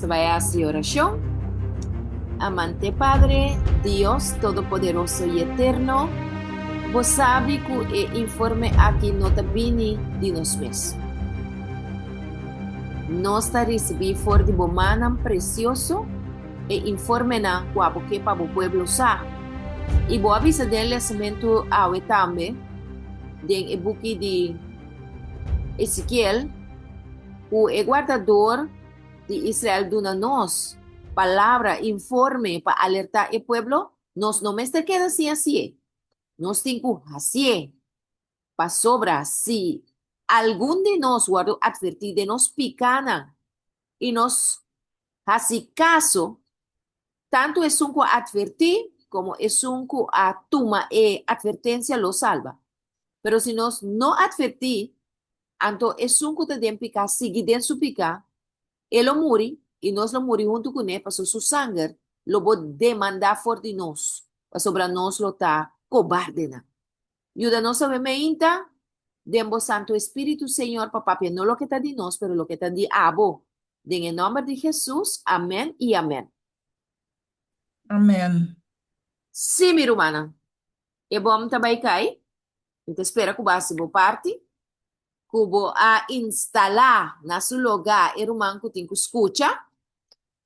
ta bai hasi orashon. Amante Padre, Dios Todopoderoso i Eterno, Bo sabi ku e informe aki no ta bini di nos mes. Nos ta risibí for di Bo mannan presioso e informenan ku abo ke pa Bo pueblo sa. I Bo a bisa den lesamentu awe tambe, den e buki di Ezekiel, ku e guardador di Israel duna nos palabra, informe pa alertá e pueblo, nos no mester keda sin hasié. Nos tin ku hasié. Pasobra si algun di nos wòrdu atvertí den nos pikánan i nos hasi kaso, tantu esun ku a atvertí komo esun ku a tuma e atvertensia lo salba. Pero si nos no atvertí, Anto esun ku ta den piká sigui den su piká, e lo muri i nos lo muri huntu kuné, pasobra su sanger lo bo demandá for di nos, pasobra nos lo ta kobardenan. Yuda nos awe meinta den bo Santu Espíritu, Señor, pa papia no loke ta di nos, pero loke ta di abo. Den e nòmber di Hesus, amèn i amèn. Amèn. Sí, mi rumannan, e bòm ta bai kai. Mi ta spera ku bo a hasi bo parti, ku bo a instalá na su logá e ruman ku tin ku skucha,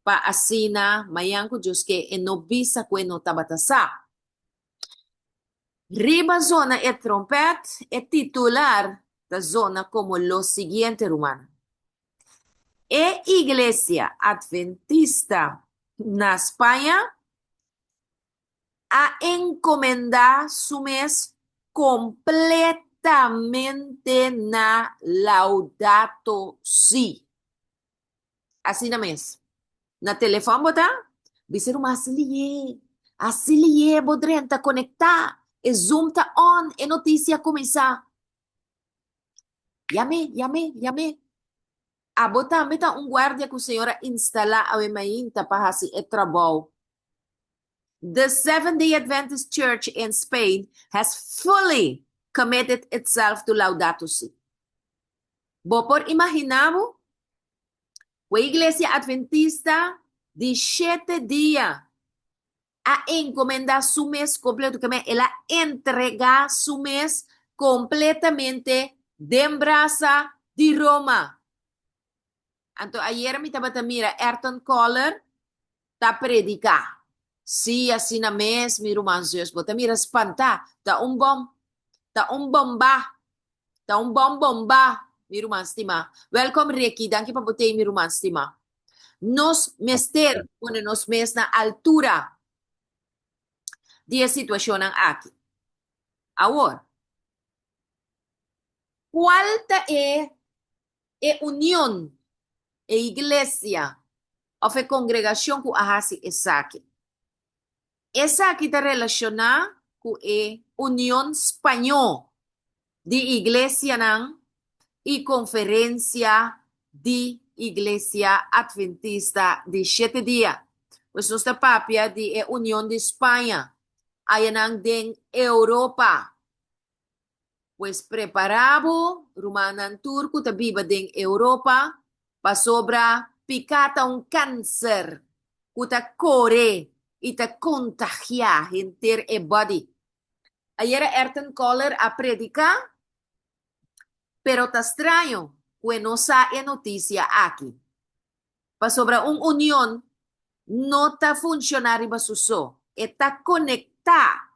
pa asina mañan ku Dios ke e no bisa ku e no tabata sa. Riba zona e trompèt, e titular ta zona komo lo siguiente, Rumannan, E Iglesia Adventista na Spaña a encomendá su mes completamente na Laudato Si. Asina mes. Na telefòn bo ta bisa ruman hasi lié, hasi lié bo drenta conectá, e Zoom ta on, e noticia a cuminsá. Yam'é, yam'é, yam'é. Abo tambe ta un guardia cu Señor a instalá awe mainta pa hasi e trabou. The Seventh-day Adventist Church in Spain has fully committed itself to Laudato Si. Bo por imaginá bo ku e Iglesia Adventista di shete dia a encomendá su mes completo, ke men el a entregá su mes completamente den brasa di Roma. Anto ayera mi tabata mira Erton Koller ta prediká. Sí, asina mes, mi ruman zus, bo ta mira spantá. Ta un bòm. Ta un bòmbá. Ta un bòm bòmbá, mi ruman stimá. Wèlkòm, Ricky. Danki pa bo t'ei, mi ruman stimá. Nos mester pone nos mes na altura di e situashonnan aki. Awor, kual ta e e union, e iglesia òf e kongregashon ku a hasi esaki. Esaki ta relashoná ku e Union Spañó di Iglesianan i Konferensia di Iglesia Adventista di Shete Dia. Pues nos ta papia di e Union di Spaña, ayanan den Europa. Pues prepará bo, rumannan tur ku ta biba den Europa, pasobra piká ta un kanser ku ta kore i ta kontagiá henter e body. Ayera Erton Koller a prediká, pero ta straño ku e no sa e notisia aki. Pasobra un union no ta funshoná riba su so, e ta konektá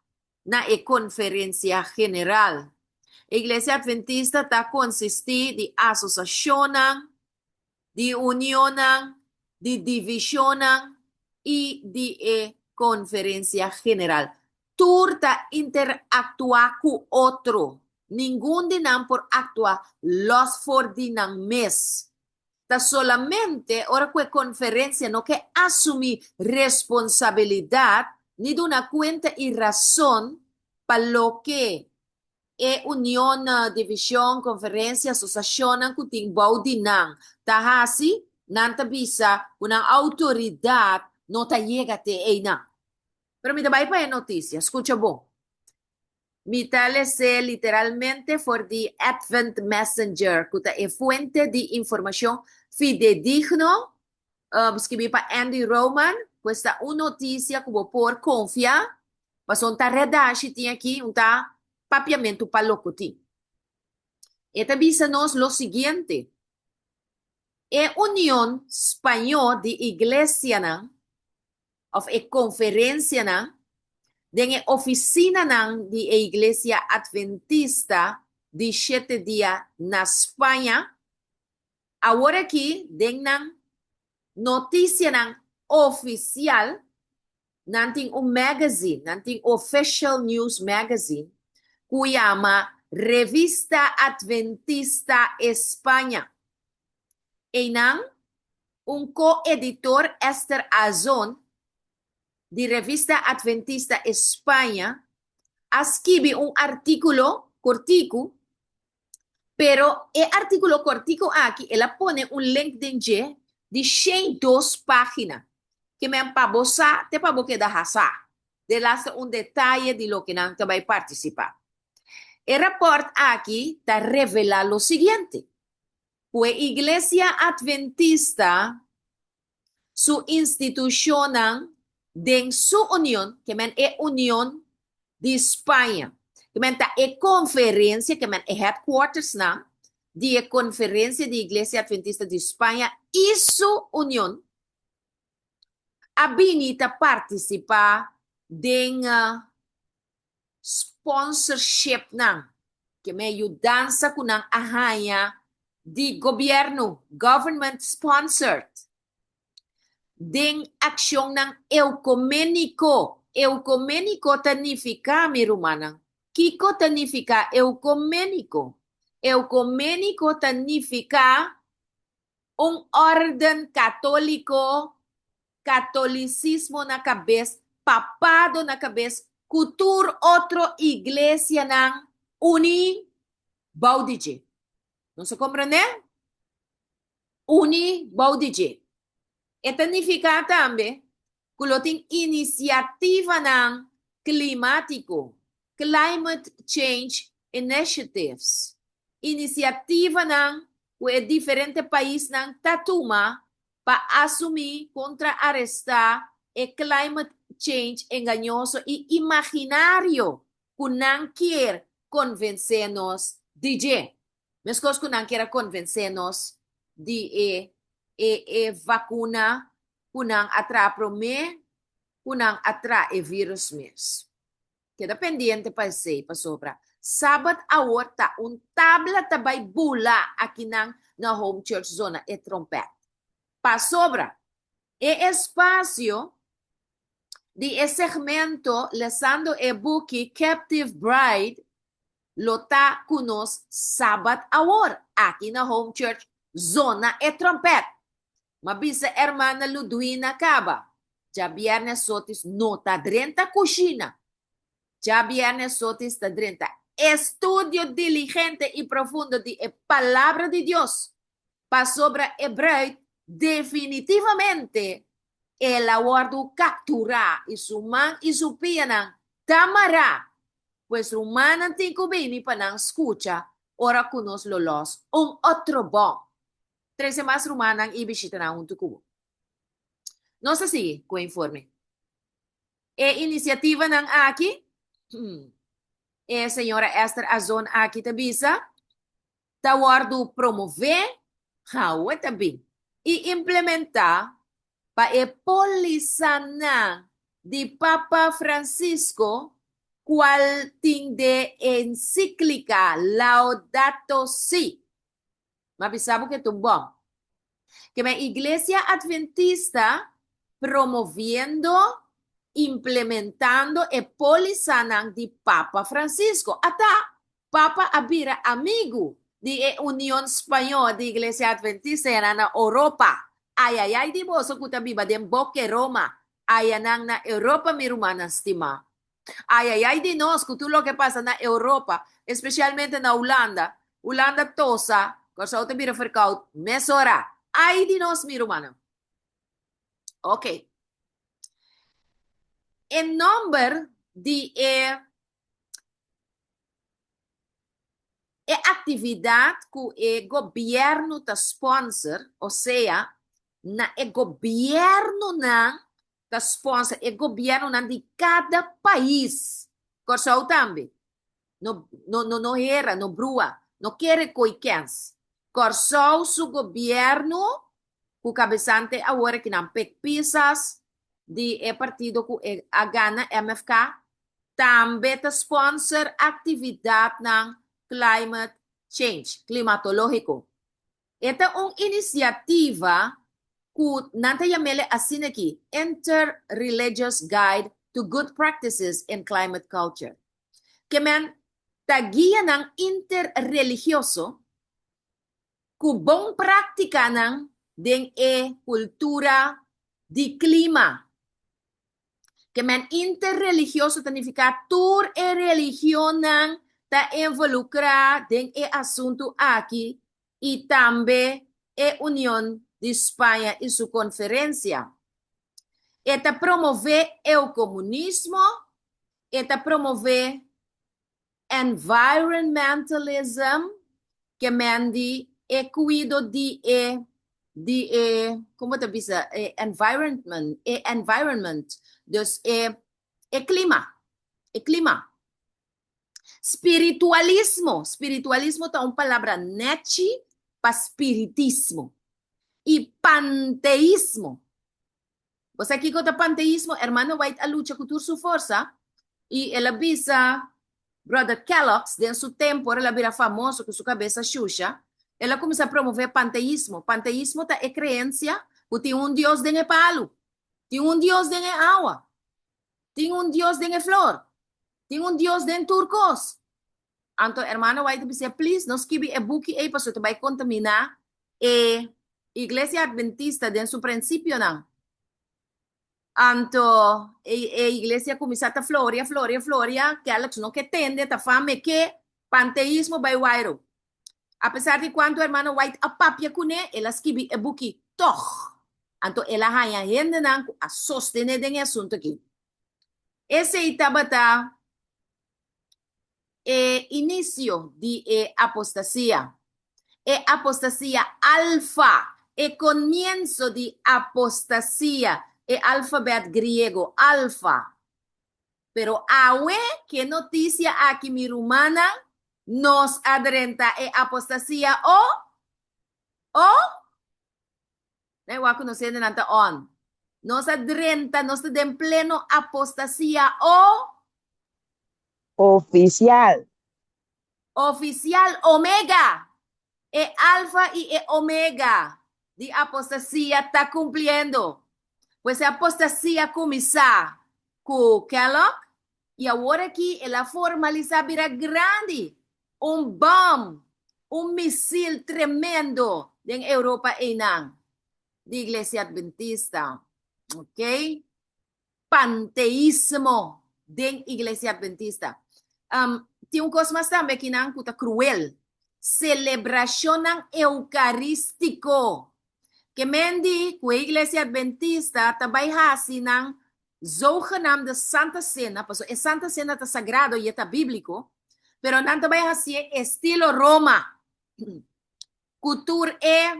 na e konferensia general. E Iglesia Adventista ta konsistí di asosiashonnan, di unionnan, di divishonnan i di e konferensia general. Tur ta interaktuá ku otro. Ningun di nan por aktua lòs for di nan mes. Ta solamente ora ku e konferensia no ke asumí responsabilidat ni duna kuenta i rason pa loke e union, divishon, konferensia, asosiashonnan ku tin bou di nan ta hasi, nan ta bisa ku nan outoridat no ta yega te einan. Pero mi ta bai pa e notisia, skucha bon. Mi ta les'é literalmente for di Advent Messenger, ku ta e fuente di informashon fidedigno. Skibí pa Andy Roman, pues ta un notisia ku bo por konfia, pasobra un ta redashi tin aki, un ta papiamentu pa loko tin. E ta bisa nos lo siguiente, E Union Spañó di Iglesianan, òf e konferensianan, den e ofisinanan di e Iglesia Atventista di Shete Dia na Spaña, Awor aki den nan noticianan oficial nan tin un magazine, nan tin official news magazine cu yama Revista Adventista España. Eynan un co-editor Esther Azon di Revista Adventista España a skibi un articulo cortico. Pero e artíkulo kòrtiku aki el a pone un link den dje di 102 página. Ke men pa bo sa te pa bo keda hasá. Delaster un detaye di loke nan ta bai partisipá. E rapòrt aki ta revelá lo siguiente, ku e Iglesia Atventista su institushonnan den su union, ke men e Union di Spaña, ke men ta e konferensia, ke men e headquartersnan di e Konferensia di Iglesia Atventista di Spaña i su union, a bini ta partisipá den sponsorshipnan, ke men yudansa ku nan a haña di gobièrnu, government sponsored, den akshonnan eukoméniko. Eukoméniko ta nifiká, mi rumannan, kiko ta nifiká eukoméniko? Eukoméniko ta nifiká un órden katóliko, katolisismo na kabes, papado na kabes, ku tur otro iglesianan uní bou di dje. Nos a komprendé? Uní bou di dje. E ta nifiká tambe ku lo tin inisiativanan klimátiko, climate change initiatives, inisiativanan ku e diferente paisnan ta tuma pa asumí kontra arestá e climate change engañoso i imaginario ku nan kier konvensé nos di dje. Meskos ku nan kier a konvensé nos di e e e vakuna ku nan a traha promé ku nan a traha e virus mes. Keda pendiente pa esei pasobra sabat awor ta un tabla ta bai bula akinan na Home Church zona e trompèt. Pasobra e espasio di e segmento lesando e buki Captive Bride lo ta ku nos sabat awor aki na Home Church zona e trompèt. M'a bisa hermana Ludwina kaba, djabièrnè sotis no ta drenta kushina. Djabièrnè sotis ta drenta estudio diligente i profundo di e Palabra di Dios, pasobra e bruid definitivamente el a wòrdu kapturá i su man i su pianan ta mará. Pues rumannan tin ku bini pa nan skucha ora ku nos lo lòs un otro bòm. Trese mas rumannan i bishitanan huntu ku bo. Nos ta sigui ku e informe. E inisiativanan aki, e señora Esther Azon aki ta bisa, ta wòrdu promové, awe ta bin, i implementá pa e pólisanan di Papa Francisco kual tin de ensíklika Laudato Si. M'a bisa bo ke ta un bon. Ke men Iglesia Adventista promoviendo, implementando e pólisanan di Papa Francisco. Ata, Papa a bira amigu di e Union Spañó di Iglesia Adventista yanan na Oropa. Ayayay di boso ku ta biba den Boke Roma, ayanan na Europa mi rumannan stimá. Ayayay di nos ku tur loke pasa na Europa, espesialmente na Hulanda. Hulanda tosa, Kòrsou ta bira ferkout mesora. Ay di nos mi rumannan. Ok. E nòmber di e e aktividat ku e gobièrnu ta sponsor, osea, na e gobièrnunan ta sponsor e gobièrnunan di kada pais. Kòrsou tambe. No no no no hera, no brua, no kere koi kèns. Kòrsou su gobièrnu ku kabesante awor aki nan Pek Pisas di e partido ku e a gana MFK tambe ta sponsor aktividatnan climate change, klimatológiko. E ta un inisiativa ku nan ta yam'ele asina aki, Interreligious Guide to Good Practices in Climate Culture. Ke men ta guianan interreligioso ku bon práktikanan den e kultura di klima. Ke men interreligioso ta nifiká tur e religionnan ta involukrá den e asuntu aki i tambe e Union di Spaña i su konferensia. E ta promové eukomunismo, e ta promové environmentalism, ke men di e kuido di e di e komo ta bisa e environment e environment dus e e klima e klima. Spiritualismo spiritualismo ta un palabra nechi pa spiritismo i panteismo. Bo sa kiko ta panteismo? Hermano White a lucha ku tur su forsa i el a bisa Brother Kellogg's den su tempu ora el a bira famoso ku su kabesa shusha, el a kuminsá promové panteismo. Panteismo ta e kreensia ku tin un Dios den e palu, tin un Dios den e awa, tin un Dios den e flor, tin un Dios den tur kos. Anto Hermano White a bis'é, Please, no skibi e buki ei pasobra ta bai kontaminá e Iglesia Adventista den su prinsipionan. Anto e, e iglesia kuminsá ta floria, floria, floria, Kellogg's no ke tende, ta fame ke panteismo bai wairu. Apesar di kuantu Hermano White a papia kuné, el a skibi e buki tòg. Anto el a haña hendenan ku a sostené den e asuntu akí. Esei tabata e inisio di e apostasia, e apostasia alfa, e komienso di apostasia, e alfabèt griego, alfa. Pero awe, ke notisia aki mi rumannan, nos a drenta e apostasia o? O? Nan e wak ku nos hendenan ta on. Nos a drenta, nos ta den pleno apostasia o. Ofisial. Ofisial omega. E alfa i e omega di apostasia ta kumpliendo. Pues e apostasia kuminsá ku Kellogg i awor aki el a formalisá bira grandi. Un bòm, un misil tremendo den Europa einan di Iglesia Adventista. Ok. Panteismo den Iglesia Adventista. Um, tin un kos mas tambe akinan ku ta kruel. Selebrashonnan eukarístiko. Ke men di ku e Iglesia Adventista ta bai hasi nan zogenaamde Santa Cena, pasobra e Santa Cena ta sagrado i e ta bíbliko, pero nan ta bai hasié estilo Roma, ku tur e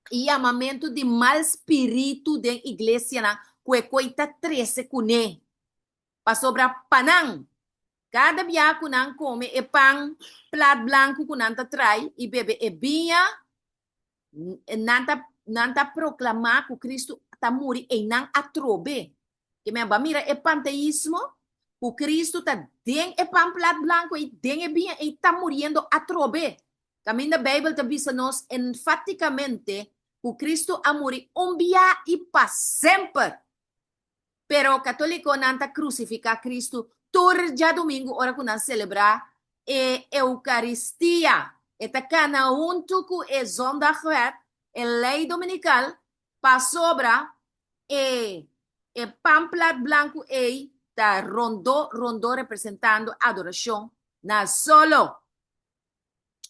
yamamentu di mal spiritu den iglesianan ku e koi ta trese kuné. Pasobra pa nan, kada bia ku nan kome e pan plat blanku ku nan ta trai i bebe e biña, nan ta nan ta proklamá ku Kristu ta muri einan atrobe. Ke men ba mira e panteismo ku Kristu ta den e pan plat blanku ei, den e biña ei ta muriendo atrobe. Kaminda Beibel ta bisa nos enfatikamente ku Kristu a muri un bia i pa semper. Pero katolikonan ta krusifiká Kristu tur djadumingu ora ku nan selebrá e Eukaristia. E ta kana huntu ku e Zondagwet, e lei dominikal, pasobra e e pan plat blanku ei ta rondó rondó representando adorashon na solo.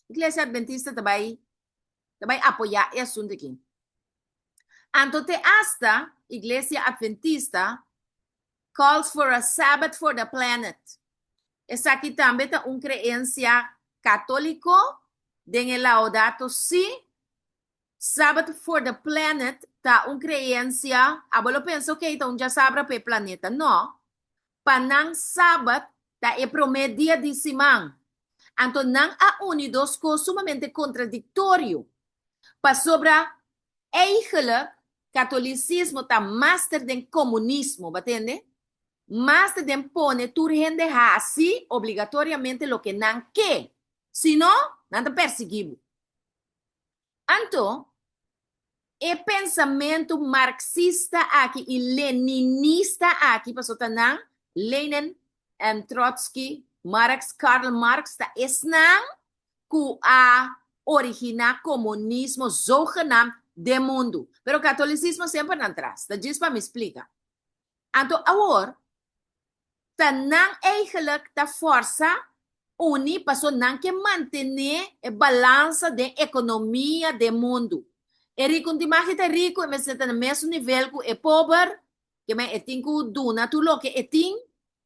Iglesia Adventista ta bai ta bai apoyá e asuntu aki. Anto te asta Iglesia Adventista calls for a Sabbath for the planet. Esaki tambe ta un creencia católico den e Laudato Si. Sabbath for the Planet ta un creencia, abo lo pensa ok ta un djasabra pa e planeta, no, pa nan Sabbath ta e prome dia di siman. Anto nan a uni dos cos sumamente contradictorio, pasobra eigenlijk catolicismo ta master den comunismo, bo a tende? Master den pone tur hende haci obligatoriamente loke nan ke, si no, nan ta persigui bo. Anto, e pensamentu marxista aki i leninista aki, pasobra ta nan, Lenin en Trotsky, Marx, Karl Marx, ta esnan ku a originá komunismo zogenaamd den mundu. Pero katolisismo semper nan tras. Ta djis pa mi splika. Anto awor, ta nan eigenlijk ta forsa uni paso nan ke mantené e balansa den ekonomia den mundu. E riku un tin magi ta riku, e mester ta na mesun nivel ku e pober, ke men e tin ku duna tur loke e tin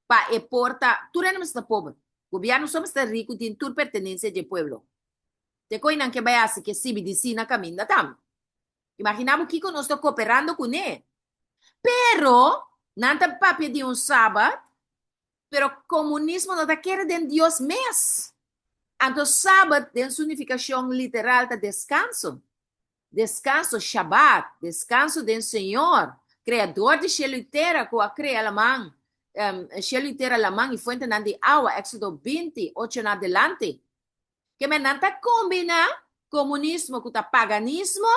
pa e por ta, tur hende mester ta pober. Gobièrnu so mester ta riku tin tur pertenensia dje pueblo. Te koe nan ke bai hasi ke CBDC na kaminda tambe. Imaginá bo kiko nos ta koperando kuné. Pero, nan ta papia di un sabat, pero komunismo no ta kere den Dios mes. Anto sabat den su nifikashon literal ta deskanso. Deskanso, shabat, deskanso den Señor, Kreador di shelu i tera ku a krea laman, shelu i tera, laman i fuentenan di awa, Éksodo 20, ocho na adelante. Ke men nan ta kombiná komunismo ku ta paganismo,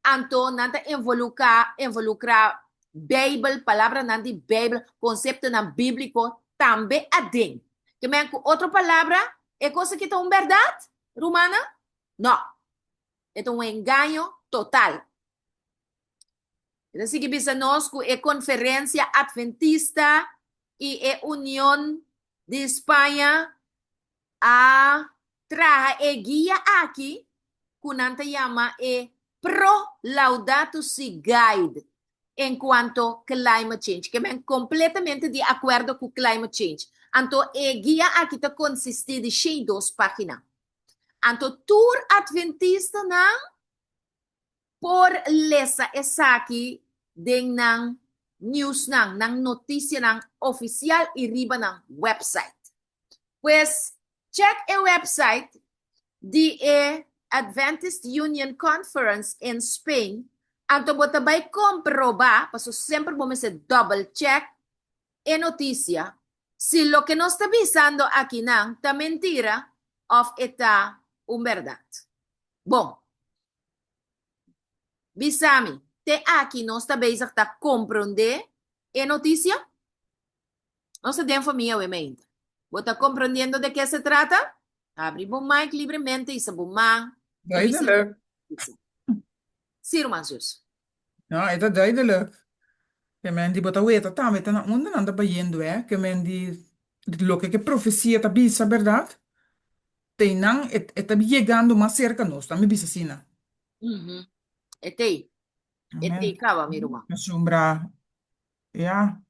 anto nan ta involuká, involukrá Beibel, palabranan di Beibel, konseptonan bíbliko tambe aden. Ke men ku otro palabra, e kos aki ta un bèrdat, rumannan? Nò. E ta un engaño total. E ta sigui bisa nos ku e Konferensia Adventista i e Union di Spaña a traha e guia aki ku nan ta yama e Pro Laudato Si Guide en kuanto climate change. Ke men kompletamente di akuerdo ku climate change. Anto e guia aki ta konsistí di 102 página. Anto tur adventistanan por lesa esaki den nan newsnan, nan notisianan ofisial i riba nan website. Pues, check e website di e Adventist Union Conference in Spain, anto bo ta bai komprobá, paso semper bo mester double check e notisia, si loke nos ta bisando akinan ta mentira òf e ta un bèrdat. Bon. Bisa mi, te aki nos ta bezig ta komprondé e notisia? Nos ta den famia awe meinta. Bo ta komprondiendo de ke se trata? Abri bo mic libremente, isa bo man i bisa Duidelijk. bisa. Sí, ruman zus. No, e ta duidelijk. Ke men di bo ta weta tambe ta na unda nan ta bayendo, eh. Ke men di loke ke profesia ta bisa, bèrdat? Te nan e e ta yegando mas serka nos, ta mi bisa asina. Mhm. E t'ei. E Amen. t'ei kaba, mi ruman. Pasobra, ya,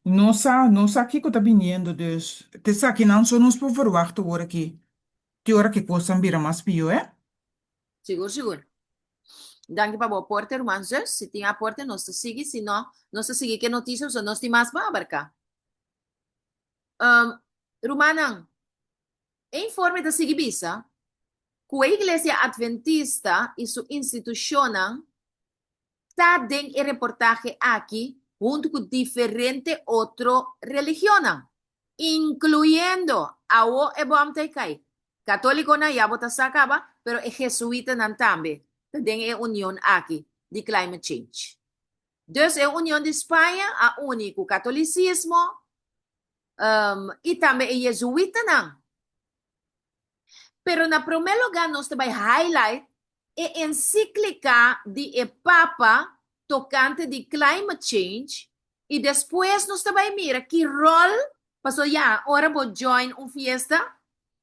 no sa, no sa kiko ta biniendo, dus te esakinan so nos por verwagt awor aki, te ora ke kosnan bira mas pió, eh. Sigur, sigur. Danki pa bo aporte, ruman zus. Si tin aporte, nos ta sigui. Si no, nos ta sigui ke notisia, pasobra nos tin mas pa abarká. Um, rumannan, E informe ta sigui bisa ku e Iglesia Adventista i su institushonnan ta den e reportahe aki huntu ku diferente otro religionnan, inkluyendo awo e bòm ta e kai. Katólikonan ya bo ta sa kaba, pero e jesuitanan tambe ta den e union aki di climate change. Dus e Union di Spaña a uni ku katolisismo, i tambe e Jezuitanan. Pero na promé lugá nos ta bai highlight e ensíklika di e Papa tokante di climate change i despues nos ta bai mira ki ròl, pasobra ya ora bo join un fiesta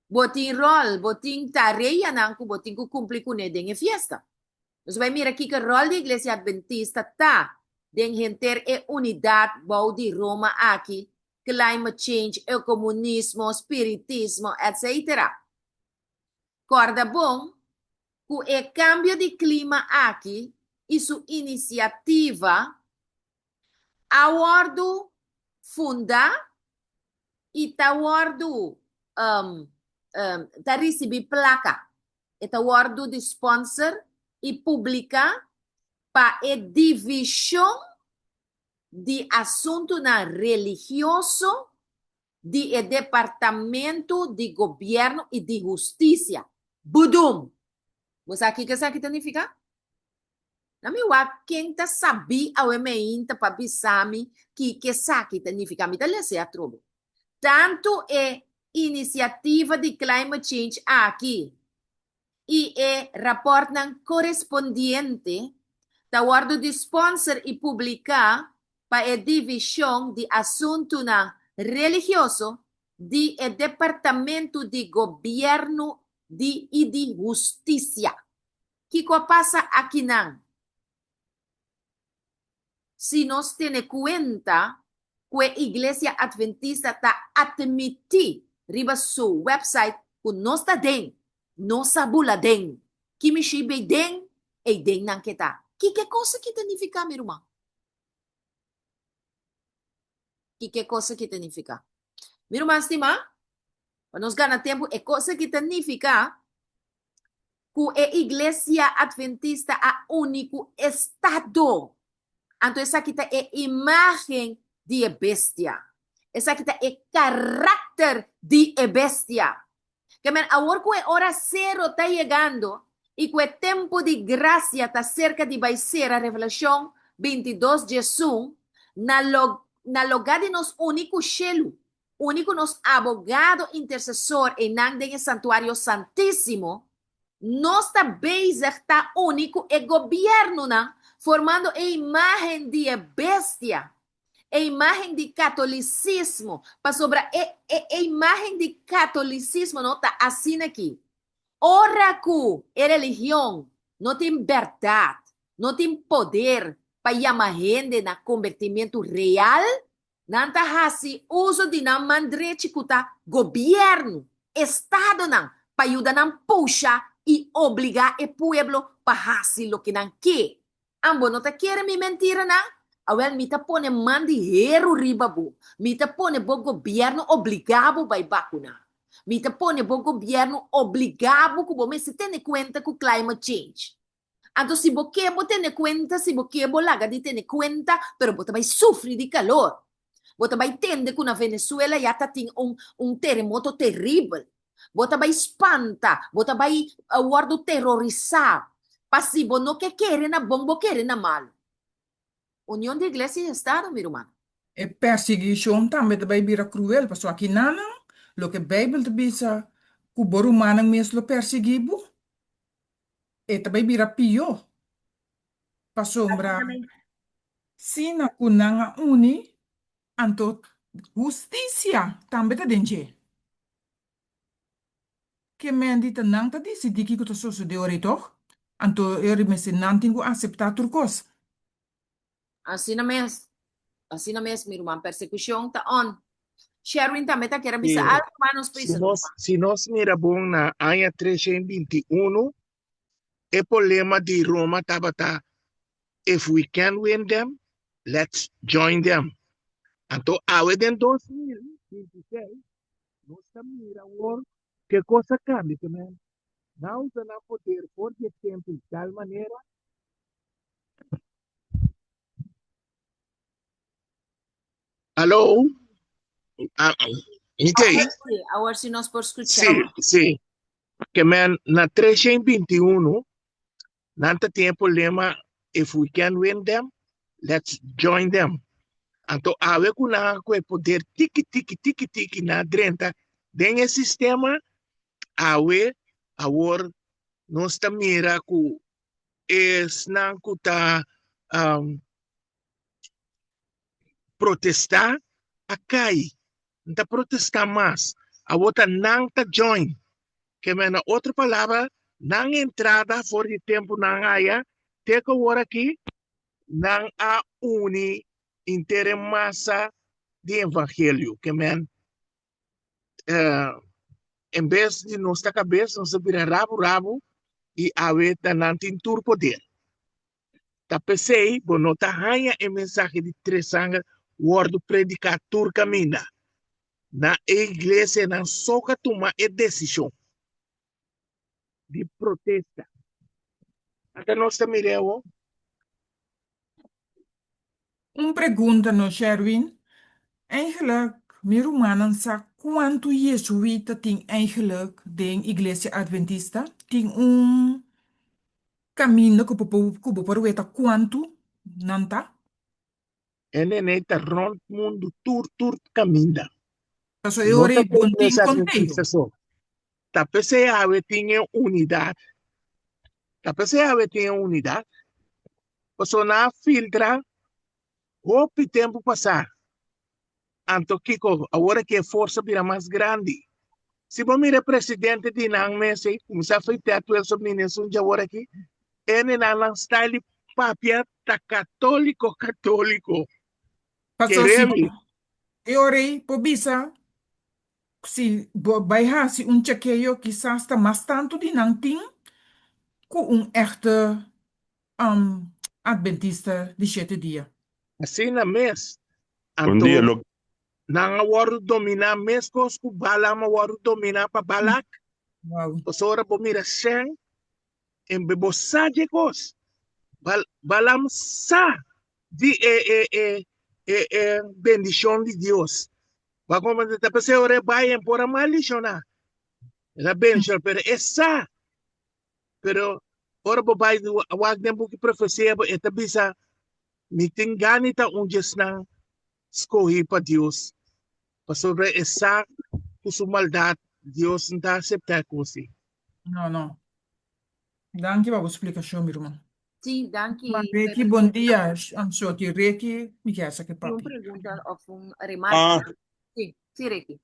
bo tin ròl, bo tin tareanan ku bo tin ku kumpli kuné den e fiesta. Nos bai mira kiko ròl di Iglesia Adventista ta den henter e unidat bou di Roma aki, climate change, ecomunismo, spiritismo, etc. Kòrda bon. Ku e kambio di klima aki i su inisiativa a wòrdu fundá i ta wòrdu ta risibí plaka, e ta wòrdu di sponsor i publiká pa e divishon di asuntunan religioso di e Departamento di Gobierno y di Husticia. Budum! Bo sa kiko esaki ta nifica? Na mi wak ken ta sabí awe meinta pa bisa mi kiko esaki ta nifica. Mi ta lesa e atrobe. Tantu e iniciativa di climate change aki i e rapòrtnan korespondiente ta wòrdu di spònser i publiká pa e Divishon di Asuntunan Religioso di e Departamentu di Gobièrnu di i di Hustisia. Kiko a pasa akinan? Si nos tene kuenta ku e Iglesia Adventista ta atmití riba su website ku nos ta den, nos a bula den, ki mishi bei den, ei den nan ke ta. Kiko e kos aki ta nifiká, mi ruman? Kiko e kos aki ta nifiká? Mi ruman stimá, pa nos gana tempu, e kos aki ta nifiká ku e Iglesia Adventista a uni ku Estado. Anto esaki ta e imágen di e bestia. Esaki ta e karakter di e bestia. Ke men awor ku e ora sero ta yegando i ku e tempu di grasia ta serka di bai sera, Revelashon 22, 11, na na logá di nos uni ku shelu, uni ku nos abogado intersesor einan den e Santuario Santísimo, nos ta bezig ta uni ku e gobièrnunan formando e imágen di e bestia, e imágen di katolisismo, pasobra e e e imágen di katolisismo no ta asina aki. Ora ku e religion no tin bèrdat, no tin poder pa yama hende na kombertimentu real, Nan ta hasi uso di nan man drechi ku ta gobièrnu, estadonan, pa yuda nan pusha i obligá e pueblo pa hasi loke nan ke. An bo no ta kere mi mentiranan? Awèl mi ta pone man di heru riba bo. Mi ta pone bo gobièrnu obligá bo bai bakuná. Mi ta pone bo gobièrnu obligá bo ku bo mester tene kuenta ku climate change. Anto si bo ke bo tene kuenta, si bo ke bo laga di tene kuenta, pero bo ta bai sufri di kalor. Bo ta bai tende ku na Venezuela ya ta tin un un teremoto teribel. Bo ta bai spanta, bo ta bai wòrdu terorisá. Pa si bo no ke kere na bon, bo kere na malu. Union di Iglesia i Estado, mi ruman. E persiguishon tambe ta bai bira kruel, pasobra akinanan loke Beibel ta bisa ku bo rumannan mes lo persiguí bo. E ta bai bira pió, pasobra sina ku nan a uni, anto hustisia tambe ta den dje. Ke men di ta nan ta disidí kiko ta sosodé ora ei tòg, anto e ora mester nan tin ku aseptá tur kos. Asina mes, asina mes mi ruman, persekushon ta on. Sherwin tambe ta kier a bisa Sí. algo, ma nos Si bisa nos, ruman. si nos mira bon na aña 321, e problema di Roma tabata if we can win them, let's join them. Anto awe den 2026 nos ta mira awor ke kos a kambia, ke men nan usa nan poder for di e tempu di tal manera Aló? Ah, mi te ahí? Awor sí, awor sí nos por skucha. Sí, sí. Ke men na 321 nan ta tin e problema if we can win them, let's join them. Anto awe ku nan a ku e poder tiki tiki tiki tiki nan a drenta den e sistema, awe awor nos ta mira ku esnan ku ta protestá a kai. N ta protestá mas. Awor ta nan ta join. Ke men na otro palabra, nan entrada for di tempu nan haya te ku awor aki, nan a uni henter e masa di evangelio. Ke men en bes di nos ta kabes, nos ta bira rabu rabu. I awe ta nan tin tur poder. Ta p'esei bo no ta haña e mensahe di tres angel wòrdu prediká tur kaminda. Na e iglesianan so ka tuma e desishon di protesta. Ata nos ta mira awor. Un pregunta no Sherwin, Eigenlijk mi rumannan sa kuantu Jesuita tin eigenlijk den Iglesia Adventista? Tin un kaminda ku bo ku bo por weta kuantu nan ta? E nene ta rònt mundu tur tur kaminda. Paso e No ora ta ei den bon tin Iglesia konteo. Adventista so. Ta p'esei awe tin e unidat. Ta p'esei awe tin e unidat. Pasobra nan a filtra hopi tempu pasá. Anto kiko? Awor aki e forsa bira mas grandi. Si bo mira e presidente di nan mes ei, kuminsá fei Ted Wilson bini esun dje awor aki, e nan nan style di papia ta katóliko katóliko. Pasobra si Kere bo mi. e ora ei por bisa Si bo bai hasi un chekeo kisas ta mas tantu di nan tin ku un èchte Adventista di shete dia. Asina mes, Un dia anto lo. nan a wòrdu dominá meskos ku Balaam a wòrdu dominá pa Balak. Wow. Pasobra bo mira Shen, en be bo sa dje kos. Bal, Balaam sa di e e e e e bendishon di Dios. Bo a comprende? Ta p'esei ora e bai en por a maldishoná. El a bendishoná, pero e sa. Pero ora bo bai wak den buki profesia, bo e ta bisa, Mi tin gana di ta un di esnan skohí pa Dios, pasobra e sa ku su maldat Dios no ta aseptá e kos ei. No, no. Danki pa bo splikashon, mi ruman. Sí, danki. Ma Ricky, bon dia. I'm sorry, Ricky, mi kier sa ke Tin un papi. pregunta of un remarke. Ah, Sí, sí, Ricky.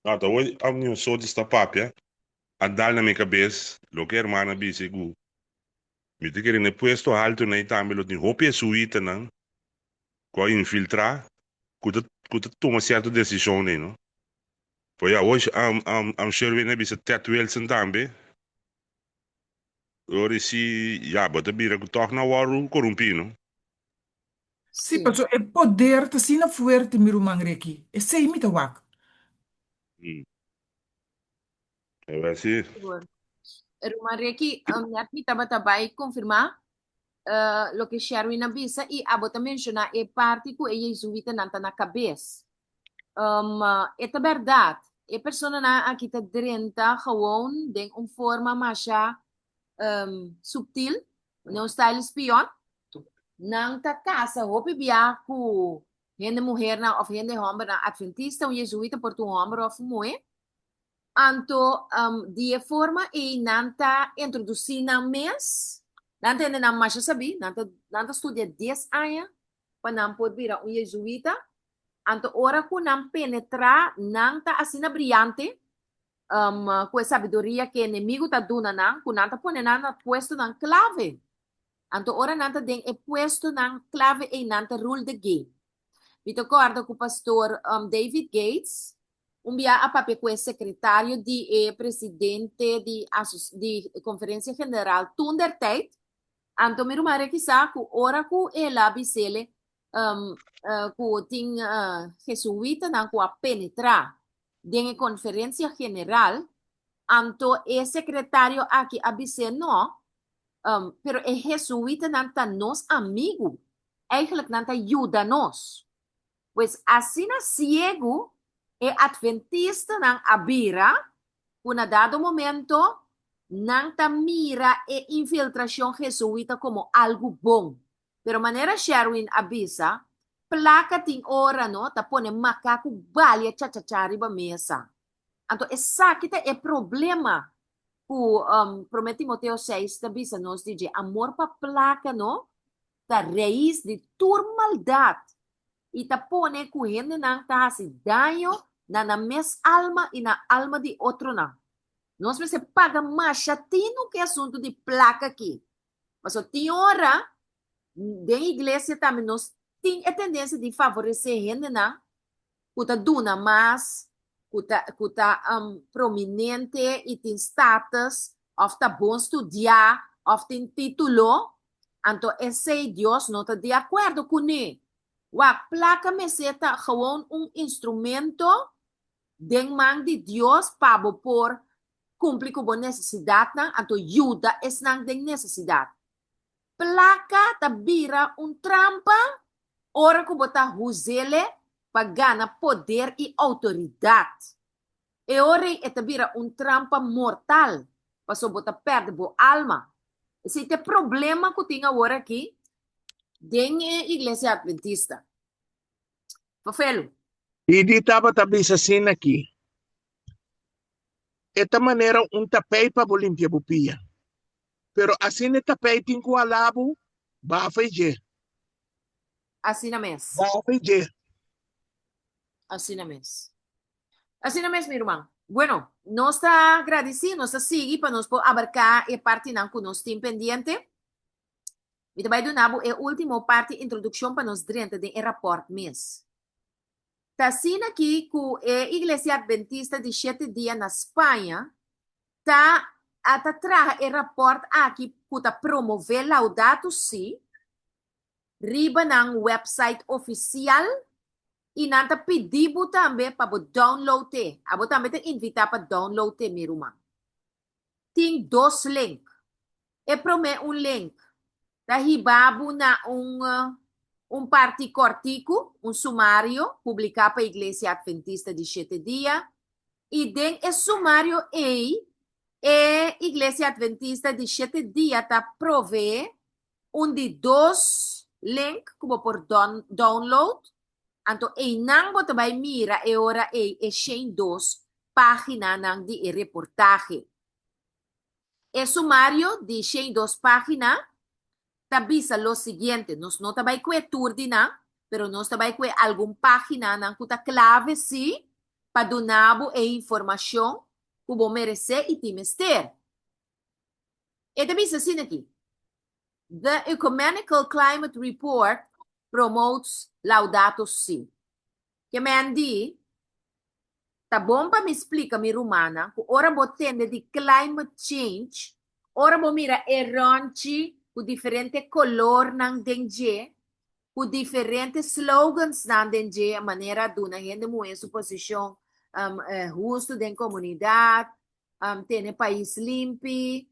ah, ta hoy am ni un soort sta papia. A dal na mi cabes loke hermana bisa cu mi ta kere na e puesto halto ney tambe lo tin hopi jesuitanan cu a infiltra cu ta cu ta tuma cierto decision ney no. Pues ya hoy am am am Sherwin a bisa Ted Wilson tambe. Ora si ya bo ta bira ku tòg nan wòrdu korumpí no. Sí, Sí. pasobra e poder ta asina fuerte, mi ruman Ricky. Esei mi ta wak. Mm. Tabata si. Sigur. Ruman Ricky, net mi tabata bai konfirmá loke Sherwin a bisa i abo ta menshoná e parti ku e jezuitanan ta na kabes. E ta bèrdat, e personanan aki ta drenta gewoon den un forma masha subtil, den un style spion. Nan ta kasa hopi bia ku hende muhernan òf hende hòmbernan adventista, un jezuita por ta un hòmber òf un muhé. Anto di e forma ei nan ta introdusí nan mes, nan ta hende nan masha sabí, nan ta nan ta studia dies aña pa nan por bira un jezuita. Anto ora ku nan penetrá, nan ta asina briante ku e sabiduria ku e enemigu ta duna nan, ku nan ta pone nan na puestonan klave. Anto ora nan ta den e puestonan klave ei, nan ta rule the game. Mi ta kòrda ku pastor David Gates un bia a papia ku e sekretario di e presidente di di Konferensia General toen der tijd. Anto mi ruman rekisá ku ora ku el a bis'el ku tin jesuitanan ku a penetrá den e Konferensia General, anto e sekretario aki a bis'é no, pero e jesuitanan ta nos amigu, eigenlijk nan ta yuda nos. Pues asina siegu e adventistanan a bira ku na dado momento nan ta mira e infiltrashon jesuita komo algu bon. Pero manera Sherwin a bisa, plaka tin ora no ta pone makaku balia chachachá riba mesa. Anto esaki ta e problema ku Promé Timoteo seis ta bisa nos di dje, amor pa plaka no ta reis di tur maldat i ta pone ku hendenan ta hasi daño na nan mes alma i na alma di otronan. Nos mester paga masha tinu ku e asuntu di plaka aki. Pasobra tin ora den iglesia tambe nos tin e tendensia di favoresé hendenan ku ta duna mas, ku ta ku ta prominente i tin status. òf ta bon studiá òf tin título, anto esei Dios no ta di akuerdo kuné. Wak, plaka mester ta gewoon un instrumento den man di Dios pa bo por kumpli ku bo nesesidatnan, anto yuda esnan den nesesidat. Plaka ta bira un trampa ora ku bo ta huz'ele pa gana poder i outoridat. E ora ei e ta bira un trampa mortal, pasobra bo ta pèrdè bo alma. Esei ta e problema ku tin awor aki den e Iglesia Adventista. Fafelu. Didi tabata bisa asina aki, E ta manera un tapei pa bo limpia bo pia. Pero asina e tapei tin ku hala bo, bafa e dje. Asina mes. Bafa e dje. Asina mes. Asina mes, mi ruman. Bueno, nos ta gradisí, nos ta sigui pa nos por abarká e partinan ku nos tin pendiente. Mi ta bai duna bo e último parti introdukshon pa nos drenta den e rapòrt mes. Ta asina aki ku e Iglesia Adventista di Shete Dia na Spaña ta a ta traha e rapòrt aki ku ta promové Laudato Si riba nan wèpsait ofisial i nan ta pidi bo tambe pa bo download e. Abo tambe ta invitá pa download e, mi ruman. Tin dos link. E promé un link ta hiba bo na un un parti kòrtiku, un sumario publiká pa Iglesia Adventista di Shete Dia, i den e sumario ei e Iglesia Adventista di Shete Dia ta proveé un di dos link ku bo por download, anto einan bo ta bai mira e ora ei e 102 páginanan di e reportahe. E sumario di 102 página ta bisa lo siguiente, nos no ta bai kue tur di nan, pero nos ta bai kue algun páginanan ku ta klave sí pa duna bo e informashon ku bo meresé i tin mester. E ta bisa asina aki, The Ecumenical Climate Report promotes Laudato Si. Ke men di, Ta bon pa mi splika mi rumannan ku ora bo tende di climate change, ora bo mira e ròntji ku diferente kolornan den dje, ku diferente slogansnan den dje, manera duna hende muhé su posishon hustu den komunidat, tene pais limpi,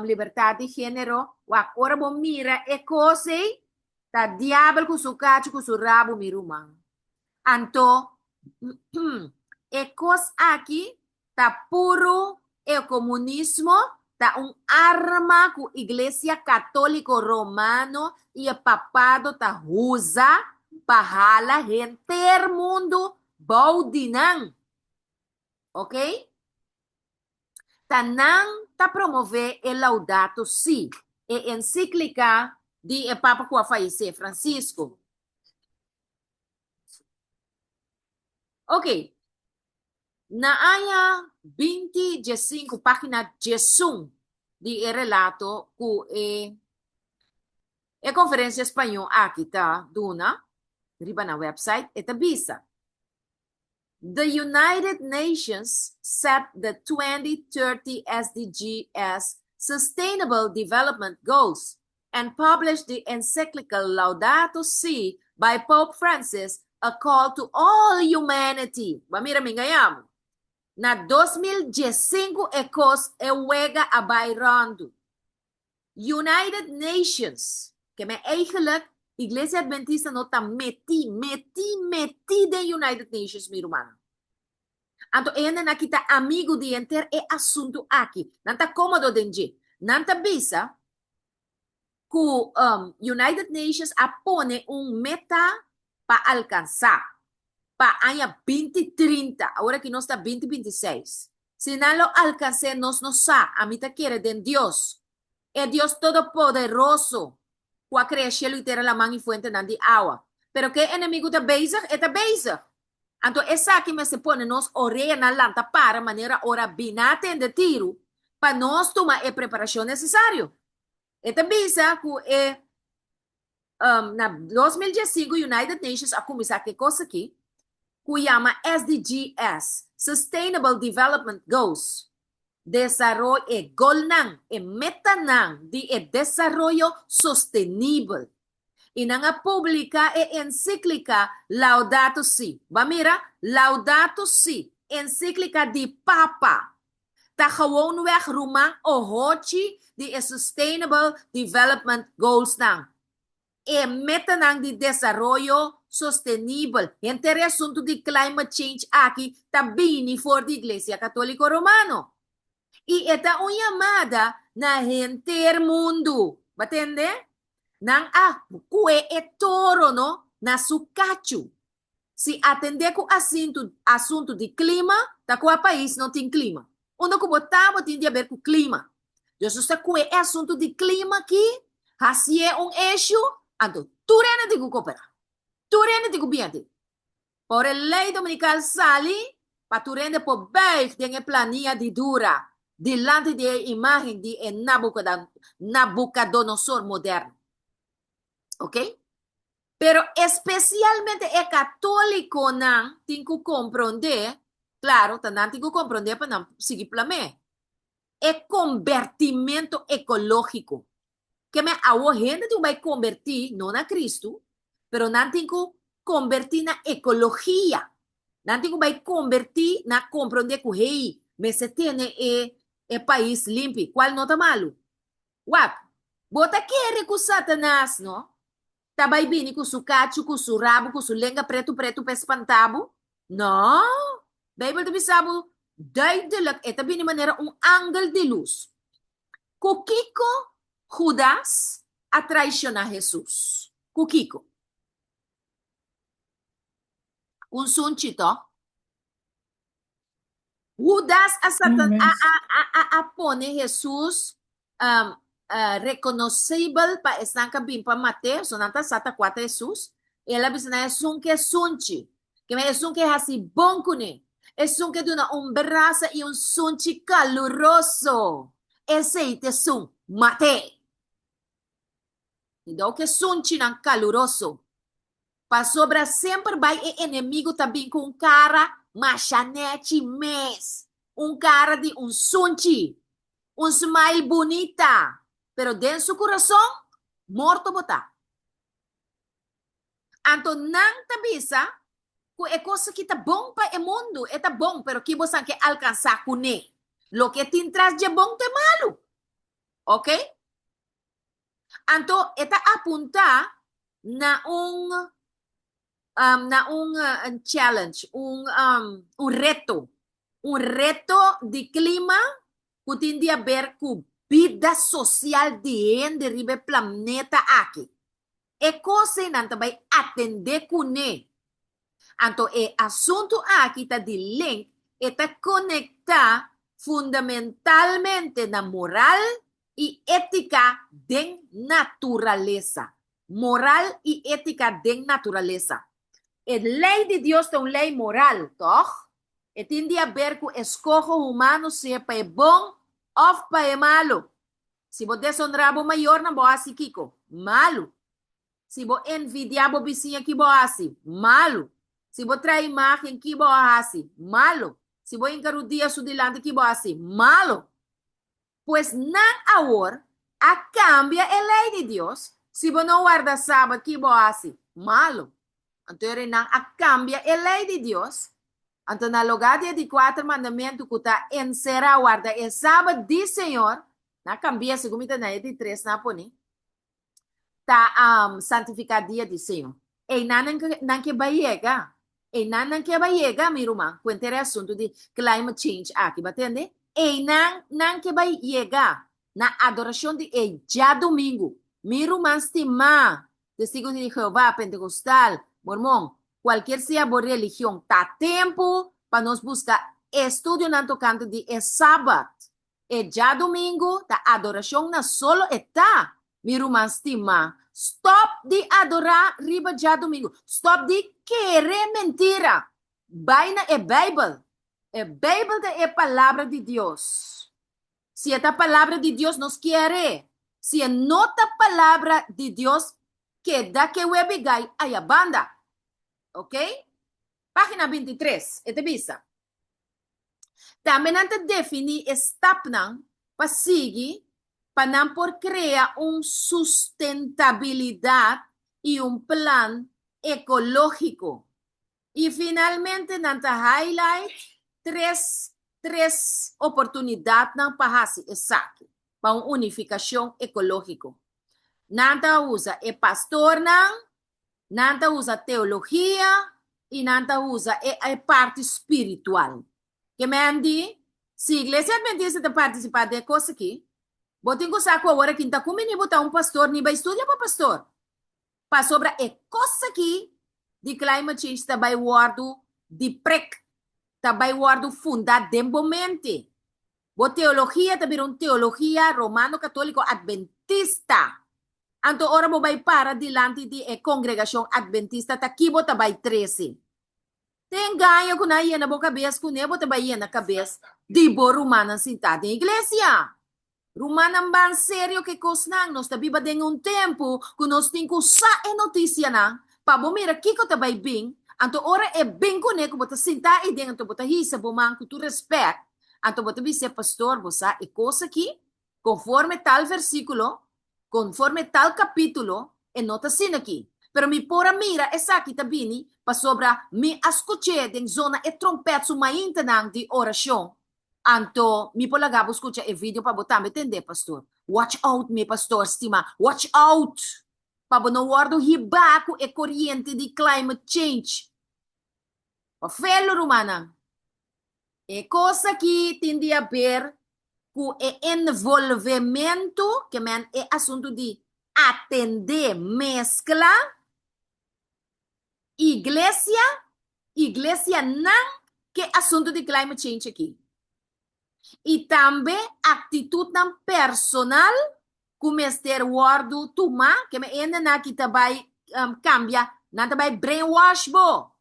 libertat di género, wak ora bo mira e kos ei, ta diabel ku su kachu ku su rabu mi ruman. Anto e kos aki ta puru e komunismo, ta un arma ku Iglesia Katóliko Romano i e papado ta usa pa hala henter mundu bou di nan. Ok? Ta nan ta promové e Laudato Si, e ensíklika di e papa ku a fayesé, Francisco. Ok. Na aña 2015, página 11 di e relato ku e e konferensia spañó aki ta duna riba nan website, e ta bisa, The United Nations set the 2030 SDGs Sustainable Development Goals and published the encyclical Laudato Si by Pope Francis, a call to all humanity. Ba mira mi ngayamu. Na 2015 e kos e wega a bai ròndu. United Nations, ke men eigenlijk Iglesia Adventista no ta metí, metí, metí den United Nations, mi rumannan. Anto e hendenan aki ta amigu di henter e asuntu aki. Nan ta kómodo den dje. Nan ta bisa ku United Nations a pone un meta pa alkansá pa aña 2030, awor aki nos ta 2026. Si nan lo alkans'é nos no sa, ami ta kere den Dios, e Dios Todopoderoso ku a krea shelu i tera, laman i fuentenan di awa. Pero ke e enemigu ta bezig? E ta bezig! Anto esaki mester pone nos oreanan lanta para manera ora bina tende tiru pa nos tuma e preparashon nesesario. E ta bisa ku e na 2015 United Nations a kuminsá ku e kos aki ku yama SDGs, Sustainable Development Goals. Desaroy e golnan, e metanan di e desaroyo sostenibel. I nan a publiká e ensíklika Laudato Si. Bo a mira? Laudato Si, ensíklika di Papa. Ta gewoonweg ruman ohochi di e Sustainable Development Goalsnan. E metanan di desaroyo sostenibel. Henter e asuntu di climate change aki ta bini for di Iglesia Católico Romano. I e ta un yamada na henter mundu. Bo tende? Nan a kue e toro no na su kachu. Si atendé ku asintu asuntu di klima, ta kua pais no tin klima? Unda ku bo ta bo tin di haber ku klima. Dios nos ta kue e asuntu di klima aki, hasié un issue, anto tur hende tin ku koperá. Tur hende tin ku bin aden. Pa ora e lei dominikal sali, pa tur hende por buig den e plania di dura dilanti di e imágen di e Nabukadonosor moderno. Oké? Pero especialmente e catoliconan tin cu comprende, claro, ta nan tin cu comprende pa nan sigui plam'é, e combertimento ecologico. Ke men awo hende tin cu bay comberti, no na Cristo, pero nan tin cu comberti na ecologia. Nan tin cu bay comberti na comprende cu, hey, mester tene e e pais limpi, cual no ta malu. Wak, bo ta kere ku Satanas, no, ta bai bini ku su kachu, ku su rabu, ku su lenga pretu pretu pa e spanta bo? No! Beibel ta bisa bo duidelijk, e ta bini manera un angel di lus. Ku kiko Hudas a traishoná Hesus? Ku kiko? Ku un sunchi, tò? Hudas a satan a a a a a pone Hesus um, uh, rekonosibel pa esnan ka bin pa mat'é, so nan ta sa ta kua ta Hesus. El a bisa nan esun ke sunchi, ke men esun ke hasi bon kuné, esun ke duna un brasa i un sunchi kaluroso, esei ta esun, mat'é. I dou ke sunchinan kaluroso. Pasobra semper bai e enemigu ta bin ku un kara masha nechi mes, un kara di un sunchi, un smile bunita, pero den su kurason morto bo ta. Anto nan ta bisa ku e kos aki ta bon pa e mundu, e ta bon, pero ki bosan ke alkansá kuné? Loke tin tras dje bon ta e malu. Oke? Anto e ta apuntá na un na un challenge, un un reto, un reto di klima ku tin di haber ku bida sosial di hende riba e planeta aki. E kos ei nan ta bai atendé kuné. Anto e asuntu aki ta di link, e ta konektá fundamentalmente na moral i étika den naturalesa. Moral i étika den naturalesa. E lei di Dios ta un lei moral, tòg? E tin di haber ku eskoho humano sea pa e bon òf pa e malu. Si bo desonrá bo mayornan, bo hasi kiko? Malu. Si bo envidiá bo bisiña, ki bo hasi? Malu. Si bo traha imágen, ki bo a hasi? Malu. Si bo hinka rudia su dilanti, ki bo hasi? Malu. Pues nan awor a kambia e lei di Dios, si bo no warda sabat ki bo hasi? Malu. Anto e nan a kambia e lei di Dios, anto na lugá di e di kuater mandamentu ku ta enserá warda e sabat di Señor, nan a kambia segun mi ta na e di tres nan a pone, ta santifiká dia di Señor. Einan nan ke nan ke bai yega. Einan nan ke bai yega, mi ruman, ku henter e asuntu di climate change aki, bo a tende? Einan nan ke bai yega na adorashon di e djadumingu. Mi ruman stimá, Testigo di Jehová, Pentekostal, Mormon, kualkier sea bo religion, ta tempu pa nos buska estudionan tokante di e Sabat. E djadumingu ta adorashon na solo e ta, mi ruman stimá. Stòp di adorá riba djadumingu. Stòp di kere mentira. Bai na e Beibel. E Beibel ta e Palabra di Dios. Si e ta Palabra di Dios, nos kier e. Si e no ta Palabra di Dios, keda ke webi gai aya banda. Oké? Página 23, e ta bisa. Tambe nan ta definí e stapnan pa sigui pa nan por krea un sustentabilidat i un plan ekológiko. I finalmente nan ta highlight tres tres oportunidatnan pa hasi esaki, pa un unifikashon ekológiko. Nan ta usa e pastornan, nan ta usa teologia i nan ta usa e e parti spiritual. Ke men di, si Iglesia Adventista ta partisipá den e kos aki, bo tin ku sa ku awor aki no ta kumbiní bo ta un pastor ni bai studia pa pastor. Pasobra e kos aki di climate change ta bai wòrdu di prek, ta bai wòrdu fundá den bo mente. Bo teologia ta bira un teologia romano katóliko adventista. Anto ora bo bai para dilanti di e kongregashon adventista ta ki bo ta bai trese? Te engaño ku nan a yena bo kabes kuné bo ta bai yena kabes di bo rumannan sintá den iglesia. Rumannan ban serio ku e kosnan. Nos ta biba den un tempu ku nos tin ku sa e notisianan pa bo mira kiko ta bai bin. Anto ora e bin kuné ku bo ta sintá eiden anto bo ta hisa bo man ku tur respèt anto bo ta bis'é, Pastor, bo sa e kos aki? Konforme tal versíkulo, konforme tal kapítulo, e no ta asina aki. Pero mi por a mira esaki ta bini pasobra mi a skuch'é den zona e trompèt su maintanan di orashon. Anto mi por laga bo skucha e video pa bo tambe tendé, pastor. Watch out, mi pastor stimá, watch out! Pa bo no wòrdu hibá ku e koriente di climate change. Pa felo, rumannan. E kos aki tin di haber ku e envolvementu, ke men e asuntu di atendé, meskla, Iglesia, iglesianan ke asuntu di climate change aki. I tambe aktitutnan personal ku mester wòrdu tumá, ke men hendenan aki ta bai kambia, nan ta bai brainwash bo.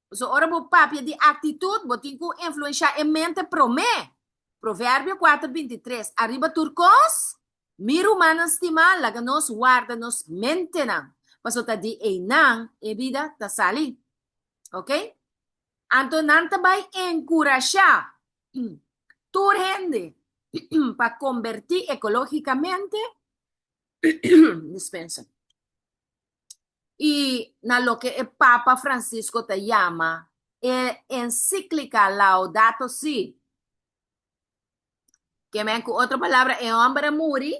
Pasobra ora bo papia di aktitut, bo tin ku influenshá e mente promé. Proverbio kuater 23, Ariba tur kos, Mi rumannan stimá, laga nos warda nos mentenan, pasobra ta di einan e bida ta sali. Ok? Anto nan ta bai enkurashá tur hende pa kombertí ekológikamente, dispensa, i na loke e Papa Francisco ta yama e ensíklika Laudato Si. Ke men ku otro palabra e hòmber a muri,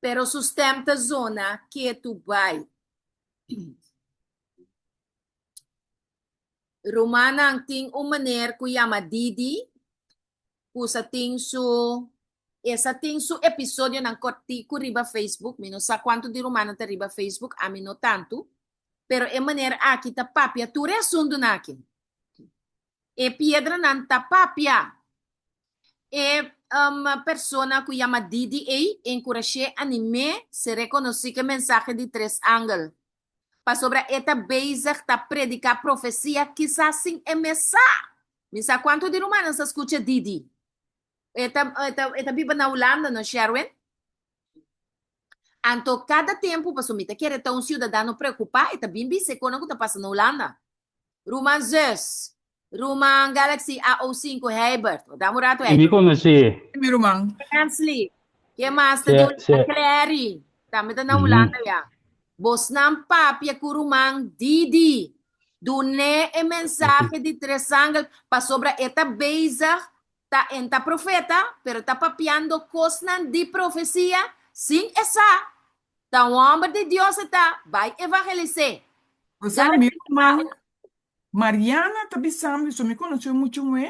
pero su stèm ta zona ketu bai. Rumannan tin un meneer ku yama Didi ku sa tin su e sa tin su episodionan kòrtiku riba Facebook. Mi no sa kuantu di rumannan ta riba Facebook, ami no tantu. Pero e meneer aki ta papia tur e asuntunan aki. E piedranan ta papia. E persona ku yama Didi ei enkurash'é, anim'é, ser rekonosí ku e mensahe di tres angel. Pasobra e ta bezig ta prediká profesia kisas sin e mes sa. Mi sa kuantu di rumannan sa skucha Didi. E ta e ta biba na Hulanda, no Sherwin? Anto kada tempu, pasobra mi ta kere ta un siudadano preokupá, e ta bin bisa e konan ku ta pasa na Hulanda. Ruman Zus, Ruman Galaxy AO5 Heibert, dam un rato Mi Heibert. konosé. Mi ruman. Hensley, ke mas ta di Se, Hulanda? se. Clary, tambe ta na Mhm. Hulanda ya. Bosnan papia ku ruman Didi. Dun'é e mensahe di Tresangel pasobra e ta bezig ta en ta profeta, pero ta papiando kosnan di profesia sin e sa. Ta un hòmber di Dios e ta, bai evangelis'é. Bo sa, mi ruman Mariana ta bisa mi, so mi konosé muchu muhé,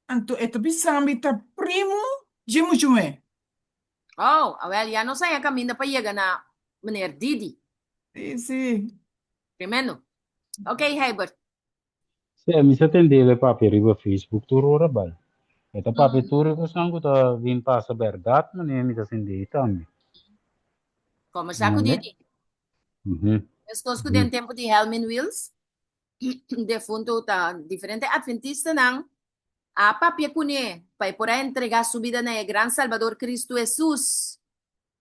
anto e ta bisa mi ta primu dje muchu muhé. Oh, awel, ya nos haña kaminda pa yega na meneer Didi. Sí, sí. Tremendo. Ok, Heibert. Sí, mi sa tendele papia riba Facebook tur ora bal. E ta papia tur e kosnan ku ta bin pasa bèrdat, manera mi ta sendei tambe. Kombersá ku Mande? Didi. Mhm. Meskos ku den tempu di Helmin Wiels, defuntu ta diferente adventistanan a papia kuné pa e por a entregá su bida na e gran Salbador Kristu Hesus,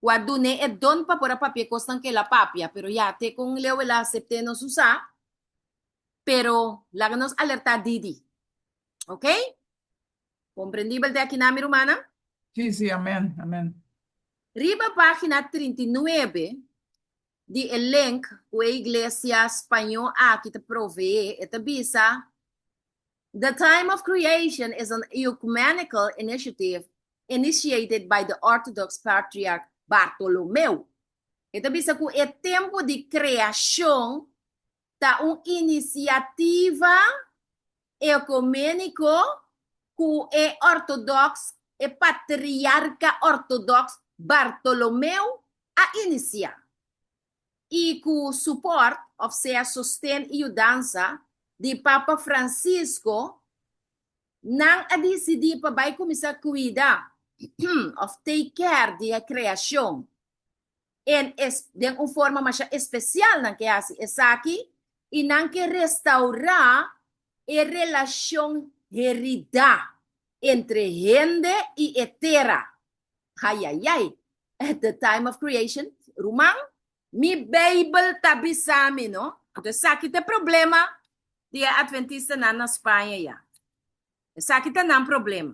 ku a dun'é e don pa por a papia e kosnan ku el a papia, pero ya te kon leu el a asept'é nos un sa. Pero laga nos alertá Didi. Ok? Komprendibel te akinan, mi rumannan? Sí, sí, amèn, amèn. Riba página 39 di e link ku e iglesia spañó aki ta proveé, e ta bisa, The Time of Creation is an ecumenical initiative initiated by the Orthodox Patriarch Bartolomeu. E ta bisa ku e tempu di kreashon ta un inisiativa ekuméniko ku e ortodoks, e patriarka ortodoks Bartolomeu a inisiá i ku supòrt òf sea sosten i yudansa di Papa Francisco, nan a disidí pa bai kuminsá kuida òf take care di e kreashon. En es den un forma masha espesial nan ke hasi esaki i nan ke restaurá e relashon heridá entre hende i e tera. Hayayay! At the time of creation, ruman, mi Beibel ta bisa mi, no? Anto esaki ta e problema di e adventistanan na Spaña ya. Esaki ta nan problema.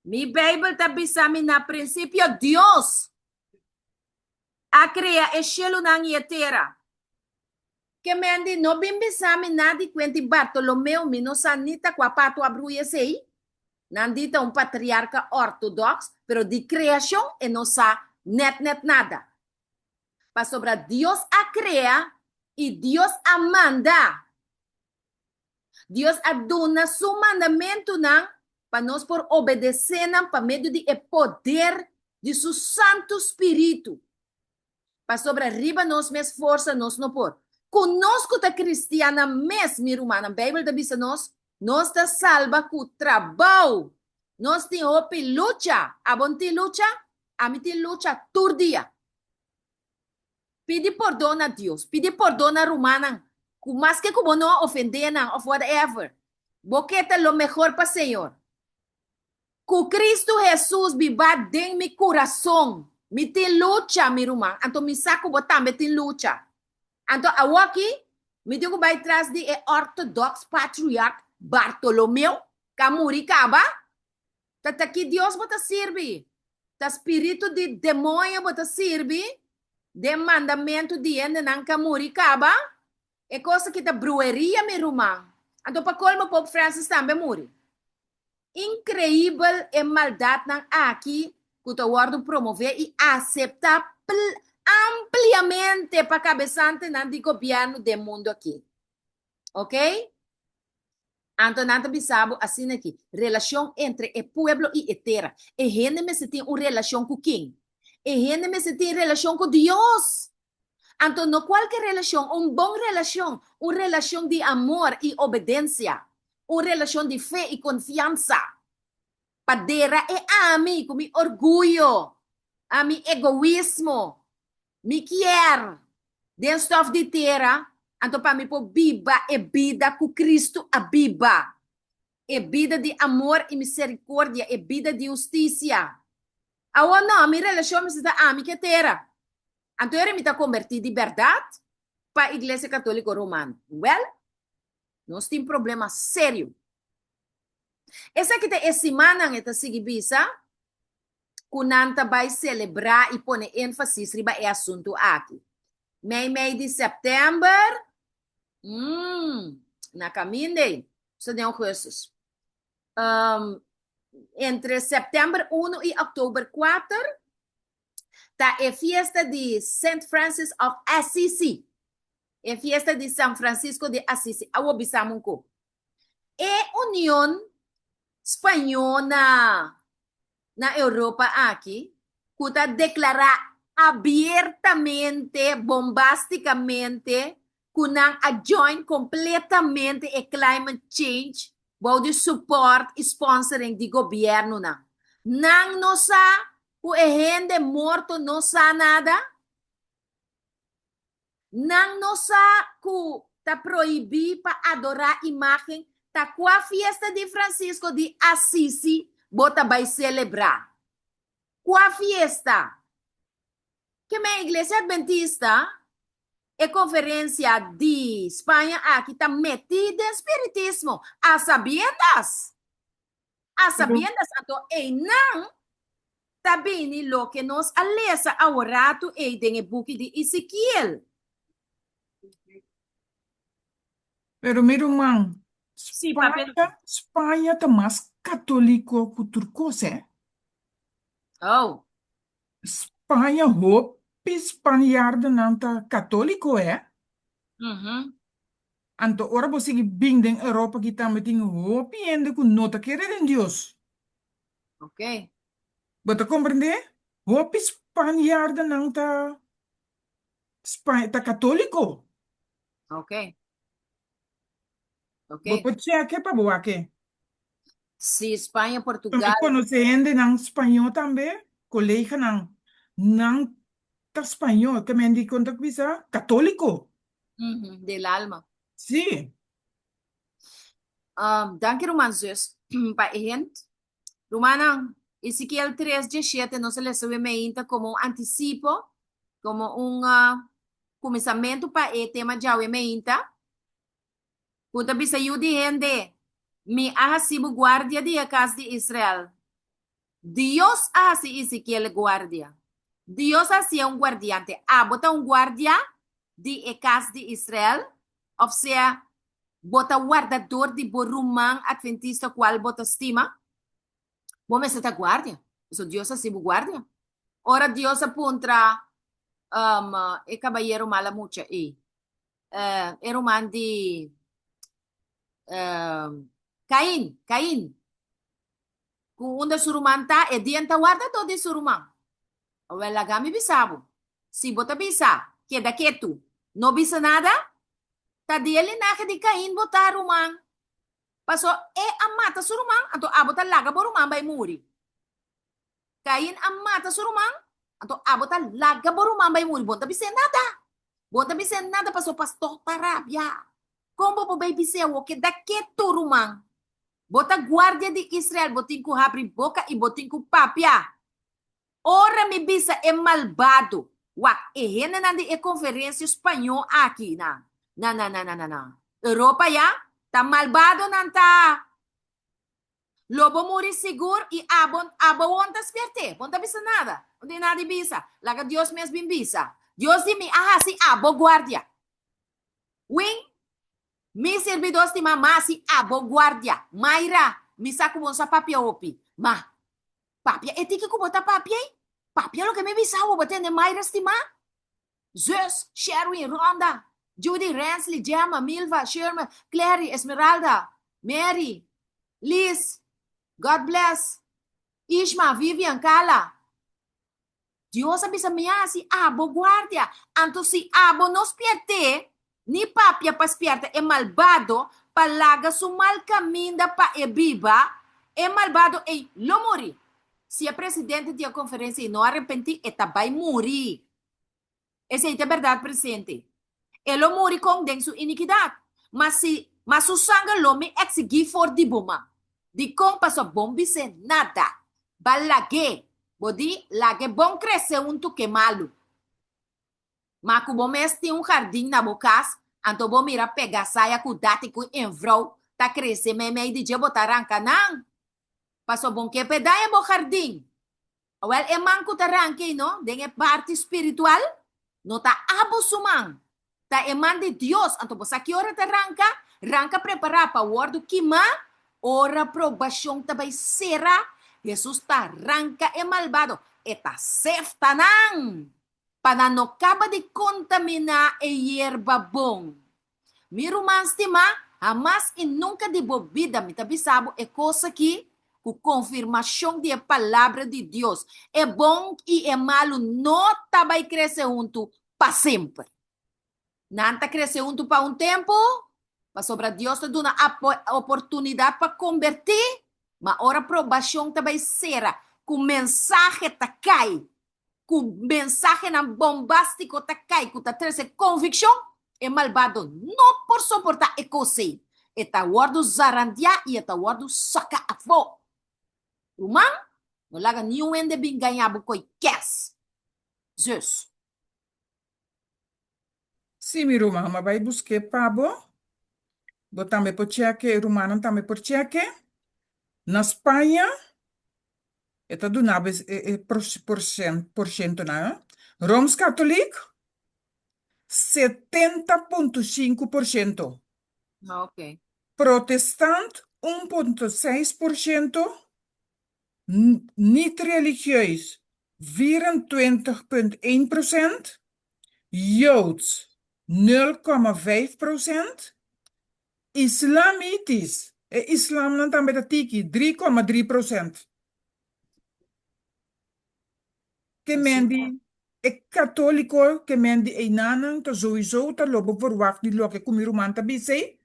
Mi Beibel ta bisa mi na prinsipio Dios a krea e shelunan i e tera. Ke men di, No bin bisa mi na di kuenti Bartolomeo, mi no sa ni ta kua patu a brui esei. Nan di ta un patriarka ortodoks, pero di kreashon e no sa nèt nèt nada. Pasobra Dios a krea i Dios a manda. Dios a duna su mandamentunan pa nos por obedesé nan pa medio di e poder di su santu spiritu. Pasobra riba nos mes forsa nos no por. Ku nos ku ta kristiannan mes, mi rumannan, Beibel ta bisa nos, nos ta salba ku trabou. Nos tin hopi lucha. Abo no tin lucha? Ami tin lucha tur dia. Pidi pordon na Dios, pidi pordon na rumannan ku maske ku bo no a ofendé nan òf whatever, bo ke ta lo mehor pa Señor. Ku Kristu Hesus biba den mi kurason, mi tin lucha, mi ruman, anto mi sa ku bo tambe tin lucha. Anto awoki mi tin ku bai tras di e Orthodox Patriarch Bartolomeo ku a muri kaba? Ta ta ki Dios bo ta sirbi? Ta spiritu di demoño bo ta sirbi den mandamentu di hendenan ka muri kaba? E kos aki ta brueria mi ruman. Anto pa kolmo Pope Francis tambe muri. Inkreibel e maldatnan aki ku ta wòrdu promové i aseptá ampliamente pa kabesantenan di gobièrnu den mundu aki. Oke? Anto nan ta bisa bo asina aki, relashon entre e pueblo i e tera. E hende mester tin un relashon ku ken? E hende mester tin relashon ku Dios! Anto no kualke relashon, un bon relashon, un relashon di amor i obedensia, un relashon di fe i konfiansa. Pa dera e ami ku mi orguyo, a mi egoismo, Mi kier den stof di tera, anto pa mi por biba e bida ku Kristu a biba, e bida di amor i miserikordia, e bida di hustisia. Awor no, mi relashon mester ta ami ku e tera. Anto ora mi ta kombertí di bèrdat pa Iglesia Katóliko Romano. Wèl, nos tin problema serio. Esaki ta e simannan, e ta sigui bisa, ku nan ta bai selebrá i pone énfasis riba e asuntu aki. Meimei di sèptèmber, mm, na kaminda ei, sta den ougùstùs. Um, entre sèptèmber unu i òktober kuater ta e fiesta di Saint Francis of Assisi. E fiesta di San Francisco di Assisi. Awor bisa mi un ko. E union spañó na na Europa aki ku ta deklará abiertamente, bombástikamente ku nan a join kompletamente e climate change bou di support i sponsoring di gobièrnunan. Nan no sa ku e hende morto no sa nada? Nan no sa ku ta prohibí pa adorá imágen? Ta kua fiesta di Francisco di Assisi bo ta bai selebrá? Kua fiesta? Ke men Iglesia Adventista? E konferensia di Spaña aki ta metí den spiritismo, a sabiendas. A sabiendas anto einan ta bini loke nos a lesa aworatu ei den e buki di Ezekiel. Pero mi ruman, Sí, papia. Spaña, Spaña ta mas katoliko ku tur kos, eh. Oh. Spaña hopi Spanjaardennan ta katoliko, eh. Mhm. Anto ora bo sigui bin den Europa aki tambe tin hopi hende ku no ta kere den Dios. Ok. Bo ta komprendé? Hopi Spanjaardennan ta Spa ta katoliko. Ok. Ok. Bo por chèk'e pa bo wak-e. Sí, Spaña, Mi Portugal. konosé hendenan spañó tambe, koleganan, nan ta spañó, ke men di kon ta bisa katóliko. Mhm, del alma. Sí. Um, danki ruman zus pa e hint. Rumannan, Ezekiel 3, 17 nos a lesa we meinta komo un antisipo, komo un uh, kuminsamentu pa e tema djawe meinta. Ku ta bisa yu di hende, Mi a hasi bo guardia di e kas di Israel. Dios a hasi Ezekiel guardia. Dios a hasié un guardiante. Abo ta un guardia di e kas di Israel? Òf sea, bo ta wardador di bo ruman atventista kual bo ta stima? Bo mester ta guardia, pasobra Dios a hasi bo guardia. Ora Dios a puntra e kabayero mala mucha ei, e ruman di Kain, Kain, ku unda su ruman ta, e dien ta warda di su ruman. Awel, laga mi bisa bo, si bo ta bisa, keda ketu, no bisa nada, ta di e linahe di Kain bo ta, ruman. Paso e a mata su ruman, anto abo ta laga bo ruman bai muri. Kain a mata su ruman, anto abo ta laga bo ruman bai muri. Bo no ta bis'é nada. Bo no ta bis'é nada pasobra pastor ta rabia. Kon bo por bai bis'é awor? Keda ketu, ruman. Bo ta guardia di Israel, bo tin ku habri boka i bo tin ku papia. Ora mi bisa e malbado, wak, e hendenan di e konferensia spañó aki na, na, na, na, na, na, na Europa ya, ta malbadonan ta. Lo bo muri sigur i abo, abo won ta spiert'é. Bo no ta bisa nada. Bo no tin nada di bisa. Laga Dios mes bin bisa. Dios di mi a hasi abo guardia. Win, mi sirbidó stimá, m'a hasi abo guardia. Mayra, mi sa ku bo no sa papia hopi, ma papia e tiki ku bo ta papia ei. Papia loke mi bisa bo, bo tende Mayra stimá? Zus, Sherwin, Rhonda, Judy, Rensley, Gemma, Milva, Sherman, Clary, Esmeralda, Mary, Liz, God bless, Ishma, Vivian, Carla. Dios a bisa mi a hasi abo guardia. Anto si abo no spiert'é, ni papia pa spierta e malbado pa laga su mal kaminda pa e biba, e malbado ei lo muri. Si e presidente di e konferensia ei no arepentí, e ta bai muri. Esei ta bèrdat presente. E lo muri kon den su inikidat. Ma si, ma su sanger lo mi eksigí for di bo man. Dikon? Pasobra bon bis'é nada. Ba lag'é. Bo di, lag'é bon krese huntu k'e malu. Ma ku bo mes tin un hardin na bo kas, anto bo mira pegasaya ku dati ku envrou ta krese meimei di dje, bo ta ranka nan. Pasobra bon ke p'e daña bo hardin. Awel, e man ku ta ranka ei no, den e parti spiritual, no ta abo su man, ta e man di Dios. Anto bo sa ki ora ta ranka? Ranka prepará pa wòrdu kimá ora probashon ta bai sera. Hesus ta ranka e malbado, e ta sefta nan pa nan no kaba di kontaminá e yerba bon. Mi ruman stimá, hamas i nunka di bo bida mi ta bisa bo e kos aki ku konfirmashon di e Palabra di Dios, e bon i e malu no ta bai krese huntu pa semper. Nan ta krese huntu pa un tempu, pasobra Dios ta duna oportunidat pa kombertí, ma ora probashon ta bai sera, ku mensahe ta kai, ku mensahenan bombástiko ta kai ku ta trese konvikshon, e malbado no por soportá e kos ei. E ta wòrdu zarandiá i e ta wòrdu saka afó. Ruman, no laga niun hende bin gañá bo koi kès. Zus. Sí, mi ruman, m'a bai busk'é pa bo. Bo tambe por chèk'e, e rumannan tambe por chèk'e. Na Spaña, e ta duna bo e e porshèntonan. Rooms-Katolik, 70.5%. Ok. Protestant, 1.6%. Niet religieus, 24.1%. Joods, 0,5%. Islamitisch, e islamnan tambe ta tiki, 3,3%. Ke men di e katóliko, ke men di einanan ta souiso ta lo bo verwagt di loke ku mi ruman ta bisa ei,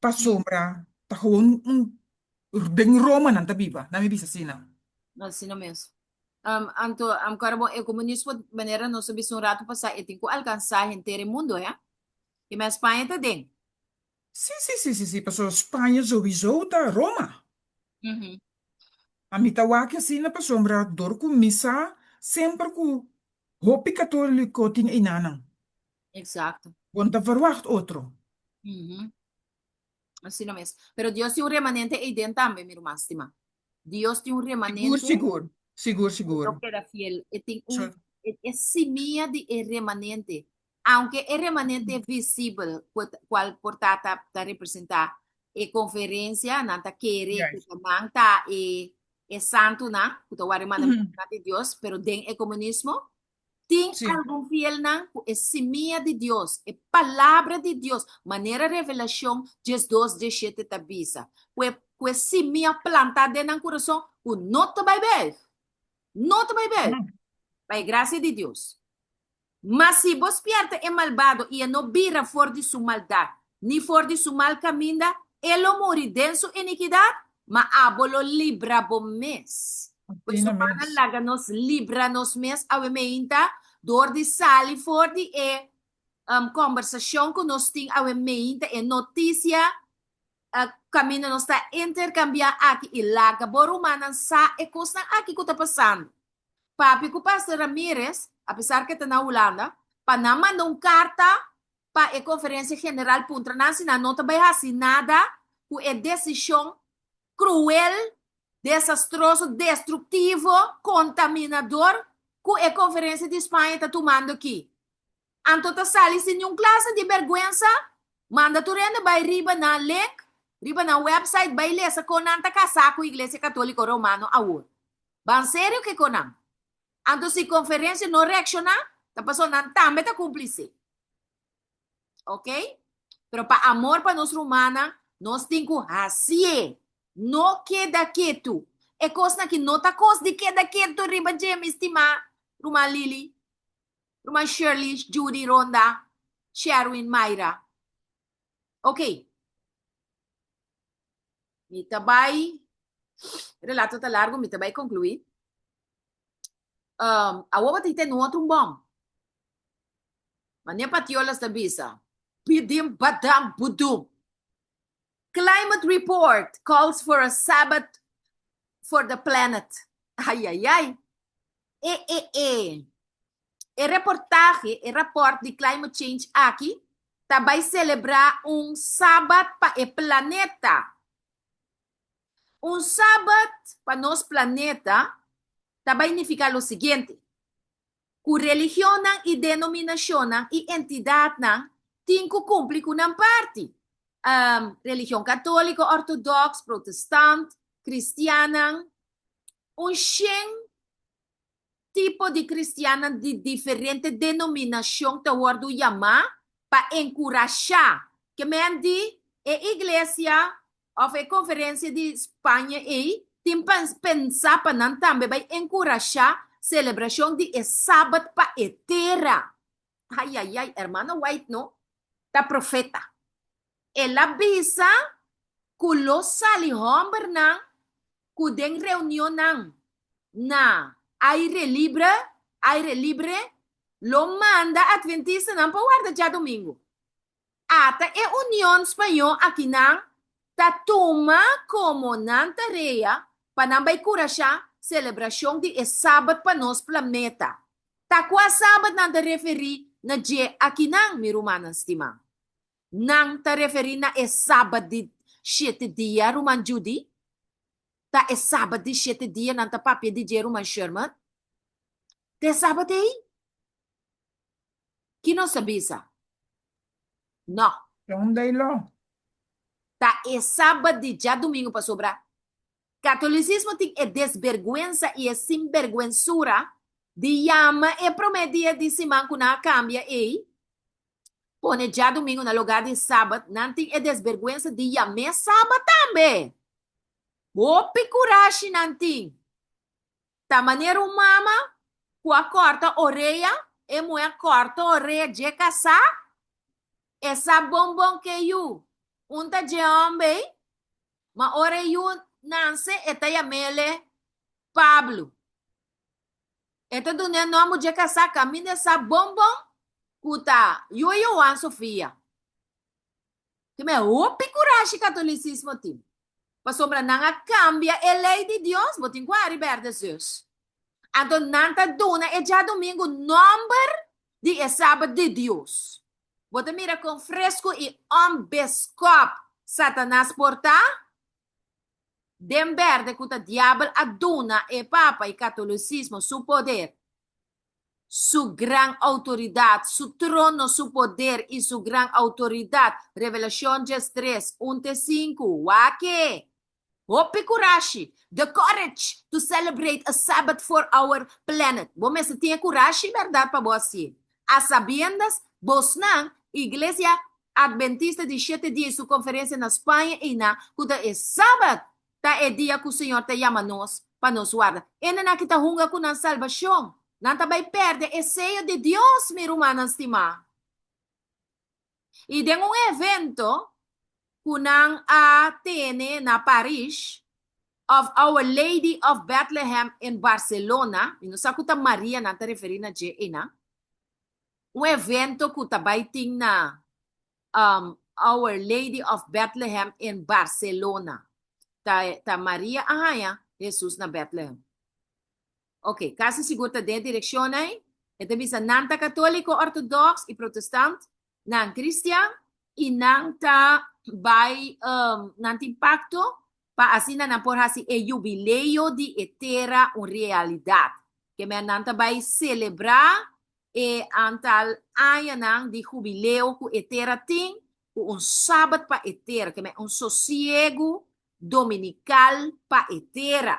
pasobra ta gewoon un den Roma nan ta biba, nan mi bisa asina. Asina mes. Anto, kòrda bon, e komunismo, manera nos a bisa un ratu pasá, e tin ku alkansá henter e mundu, he? I ma Spaña ta den. Sí, sí, sí, sí, sí, pasobra Spaña souiso ta Roma. Ami ta wak asina pasobra dor ku mi sa semper ku hopi katoliko tin einanan. Eksakto. Bon ta verwagt otro. Asina mes. Pero Dios tin un remanente eiden tambe, mi ruman stimá. Dios tin un Sigur, remanente sigur. Sigur, ku sigur. lo keda fiel. E tin un, So, e, e simia di e remanente. Aunke e remanente visibel, ku ta- kual por ta ta, ta representá e konferensia, nan ta kere ku juist. ta nan ta e, e santunan, ku ta wòrdu mandamentunan di Dios, pero den e komunismo, Tin Sí. algun fielnan ku e simia di Dios, e Palabra di Dios, manera Revelashon 12, 17 ta bisa, ku e ku e simia plantá den nan kurason ku no ta bai bèig. No ta bai bèig. No. Pa e grasia di Dios. Ma si bo spièrta e malbado i e no bira for di su maldat, ni for di su mal kaminda, e lo muri den su inikidat, ma abo lo libra bo mes. Pues Asina rumannan mes. laga nos libra nos mes awe meinta dor di sali for di e kombersashon ku nos tin awe meinta, e notisia kaminda nos ta interkambiá aki i laga bo rumannan sa e kosnan aki ku ta pasando. Papia ku Pastor Ramirez, apesar ku e ta na Hulanda, pa nan manda un karta pa e konferensia general puntra nan si nan no ta bai hasi nada ku e desishon kruel, desastroso, destruktivo, kontaminador ku e konferensia di Spaña ta tumando aki. Anto ta sali sin niun klase di bèrgwensa, manda tur hende bai riba nan link, riba nan website bai lesa kon nan ta kasá ku Iglesia Katóliko Romano awor. Ban serio ke kon nan. Anto si konferensia no reakshoná, ta pasobra nan tambe ta kumplisé. Ok? Pero pa amor pa nos rumannan, nos tin ku hasié. No keda ketu. E kosnan aki no ta kos di keda ketu riba dje, mi stimá ruman Lily, ruman Shirley, Judy, Ronda, Sherwin, Mayra. Ok. Mi ta bai, relato ta largu, mi ta bai konkluí. Um, awor bo tin tene un otro un bom. Mane Patiolas ta bisa, Bidim badam budum. Climate report calls for a Sabbath for the planet. Ai, ai, ai. E, e, e. E reportahe, e raport di climate change aki, ta bai celebra un Sabbat pa e planeta. Un Sabbat pa nos planeta ta bai nifica lo siguiente, ku religionnan i denominashonnan i entidatnan tin ku kumpli ku nan parti. Religion katóliko, òrtodòks, protestant, kristiannan, un shen tipo di kristiannan di diferente denominashon ta wòrdu yamá pa enkurashá ke men di e iglesia òf e konferensia di Spaña ei tin pensa pa nan tambe bai enkurashá selebrashon di e Sabat pa e tera. Ayayay, Hermana White no ta profeta. El a bisa ku lo sali hòmbernan ku den reunionnan na aire libre, aire libre, lo manda atventistanan pa warda djadumingu. Ata e Union Spañó akinan ta tuma komo nan tarea pa nan bai kurashá selebrashon di e Sabat pa nos planeta. Ta kua Sabat nan ta referí? na dje akinan, mi rumannan stimá? Nan ta referí na e sabat di shete dia, ruman Judy? Ta e sabat di shete dia nan ta papia di dje, ruman Sherman? Ta e sabat ei? Ki nos ta bisa? No. Sunday law. Ta e sabat di djadumingu pasobra Catolicismo tin e desberguensa i e sinberguensura di yama e promé dia di siman ku nan a kambia ei, pone djadumingu na lugá di sabat, nan tin e desberguensa di yam'é sabat tambe. Hopi kurashi nan tin! Ta manera un mama ku a kòrta orea, e muhé a kòrta orea dje kasá, e sa bon bon ke yu un ta dje hòmber ei, ma ora e yu nanse e ta yam'ele Pablo. E ta dun'é nòmber dje kasá kaminda e sa bon bon ku ta yu e Yohan Sofia. Keme hopi kurashi katolisismo tin. Pasobra nan a kambia e lei di Dios, bo tin ku hari berde zus. Anto nan ta duna e djadumingu nòmber di e sabat di Dios. Bo ta mira kon fresku i ònbeskòp Satanas por ta? Den berde ku ta diabel a duna e papa i katolisismo su poder. Su gran outoridat, su trono, su poder i su gran outoridat. Revelashon 13, un te sinku. Wak-e! Hopi kurashi! The courage to celebrate a Sabbath for our planet. Bo mester tin e kurashi bèrdat pa bo hasié. A sabiendas, bosnan, Iglesia Adventista di Shete Dia i su konferensia na Spaña einá ku ta e Sabat Ta e dia ku Señor ta yama nos pa nos warda. Hendenan aki ta hunga ku nan salbashon. Nan ta bai pèrdè e seyo di Dios, mi rumannan stimá. I den un evento ku nan a tene na Paris, of Our Lady of Bethlehem in Barcelona, mi no sa ku ta Maria nan ta referí na dje einan, un evento ku ta bai tin na Our Lady of Bethlehem in Barcelona. Ta, ta Maria a haña Hesus na Bethlehem. Ok, kasi sigur ta den e direkshon ei. E ta bisa nan ta katóliko, ortodoks i protestant, nan kristian i nan ta bai, nan tin pakto pa asina nan por hasi e yubileo di e tera un realidat. Ke men nan ta bai selebrá E antal añanan di hubileo ku e tera tin, ku un sabat pa e tera, ke men un sosiegu dominikal pa e tera.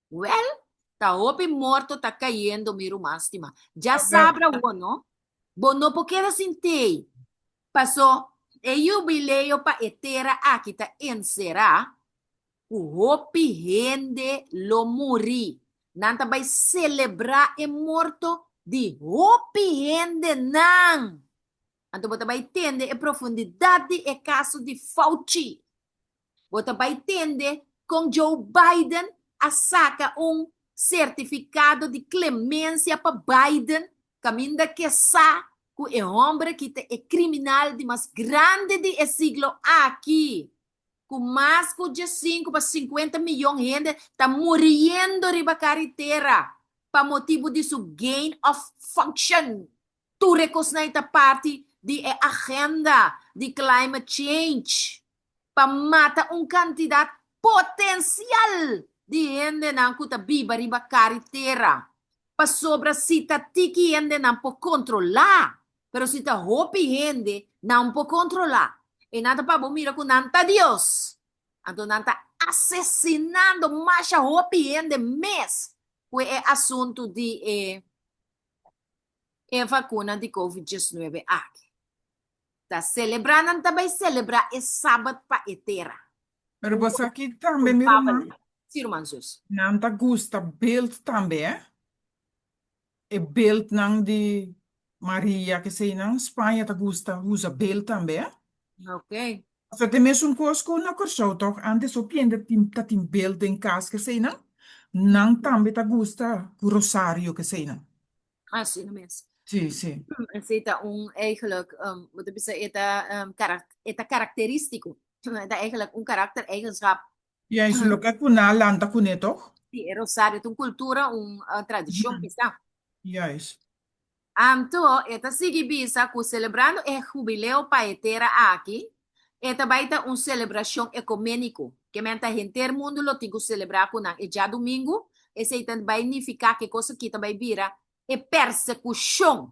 Wèl, ta hopi morto ta kayendo, mi ruman stimá. Dja sabra awor, no? Bo no por keda sin tei, pasó e yubileo pa e tera aki ta enserá ku hopi hende lo muri. Nan ta bai selebrá e morto di hopi hendenan. Anto bo ta bai tende e profundidat di e kaso di Fauci. Bo ta bai tende kon Joe Biden a saka un sertifikado di klemensia pa Biden kaminda ke sa ku e hòmber aki ta e kriminal di mas grandi di e siglo aki. ku mas ku diesinku pa sinkuenta miyon hende ta muriendo riba karitera pa motibu di su gain of function. Tur e kosnan ei ta parti di e agenda di climate change pa mata un kantidat potensial di hendenan ku ta biba riba karitera. Pasobra si ta tiki hendenan por kontrolá Pero si ta hopi hende, nan por controla. E nan ta pa bo mira cu nan ta Dios. Anto nan ta asesinando masha hopi hende mes cu e asunto di e e vacuna di covid 19 aki. Ta celebra nan ta bay celebra e sabat pa e tera. Pero bo sa ki tambe mi ruman? Si ruman zus. Nan ta gusta beeld tambe, eh? E beeldnan di Maria keseinan, Spaña ta gusta usa beeld tambe, eh? Ok. Pasobra ta e mesun kos ku na Kòrsou tòg, ántes hopi hende tin ta tin beeld den kas keseinan, nan tambe ta gusta ku rosario keseinan. Asina mes. Sí, sí. Esei ta un eigenlijk, bo ta bisa e ta e ta karakterístiko, e ta eigenlijk un karaktereigenschap. Juist, loke ku nan a lanta kuné tòg? Sí, e rosario ta un kultura, un tradishon kisá. Juist. Anto e ta sigui bisa ku selebrando e hubileo pa e tera aki, e ta bai ta un selebrashon ekuméniko, ke men ta henter mundu lo tin ku selebrá ku nan e djadumingu, esei ta bai nifiká ku e kos aki ta bai bira e persekushon.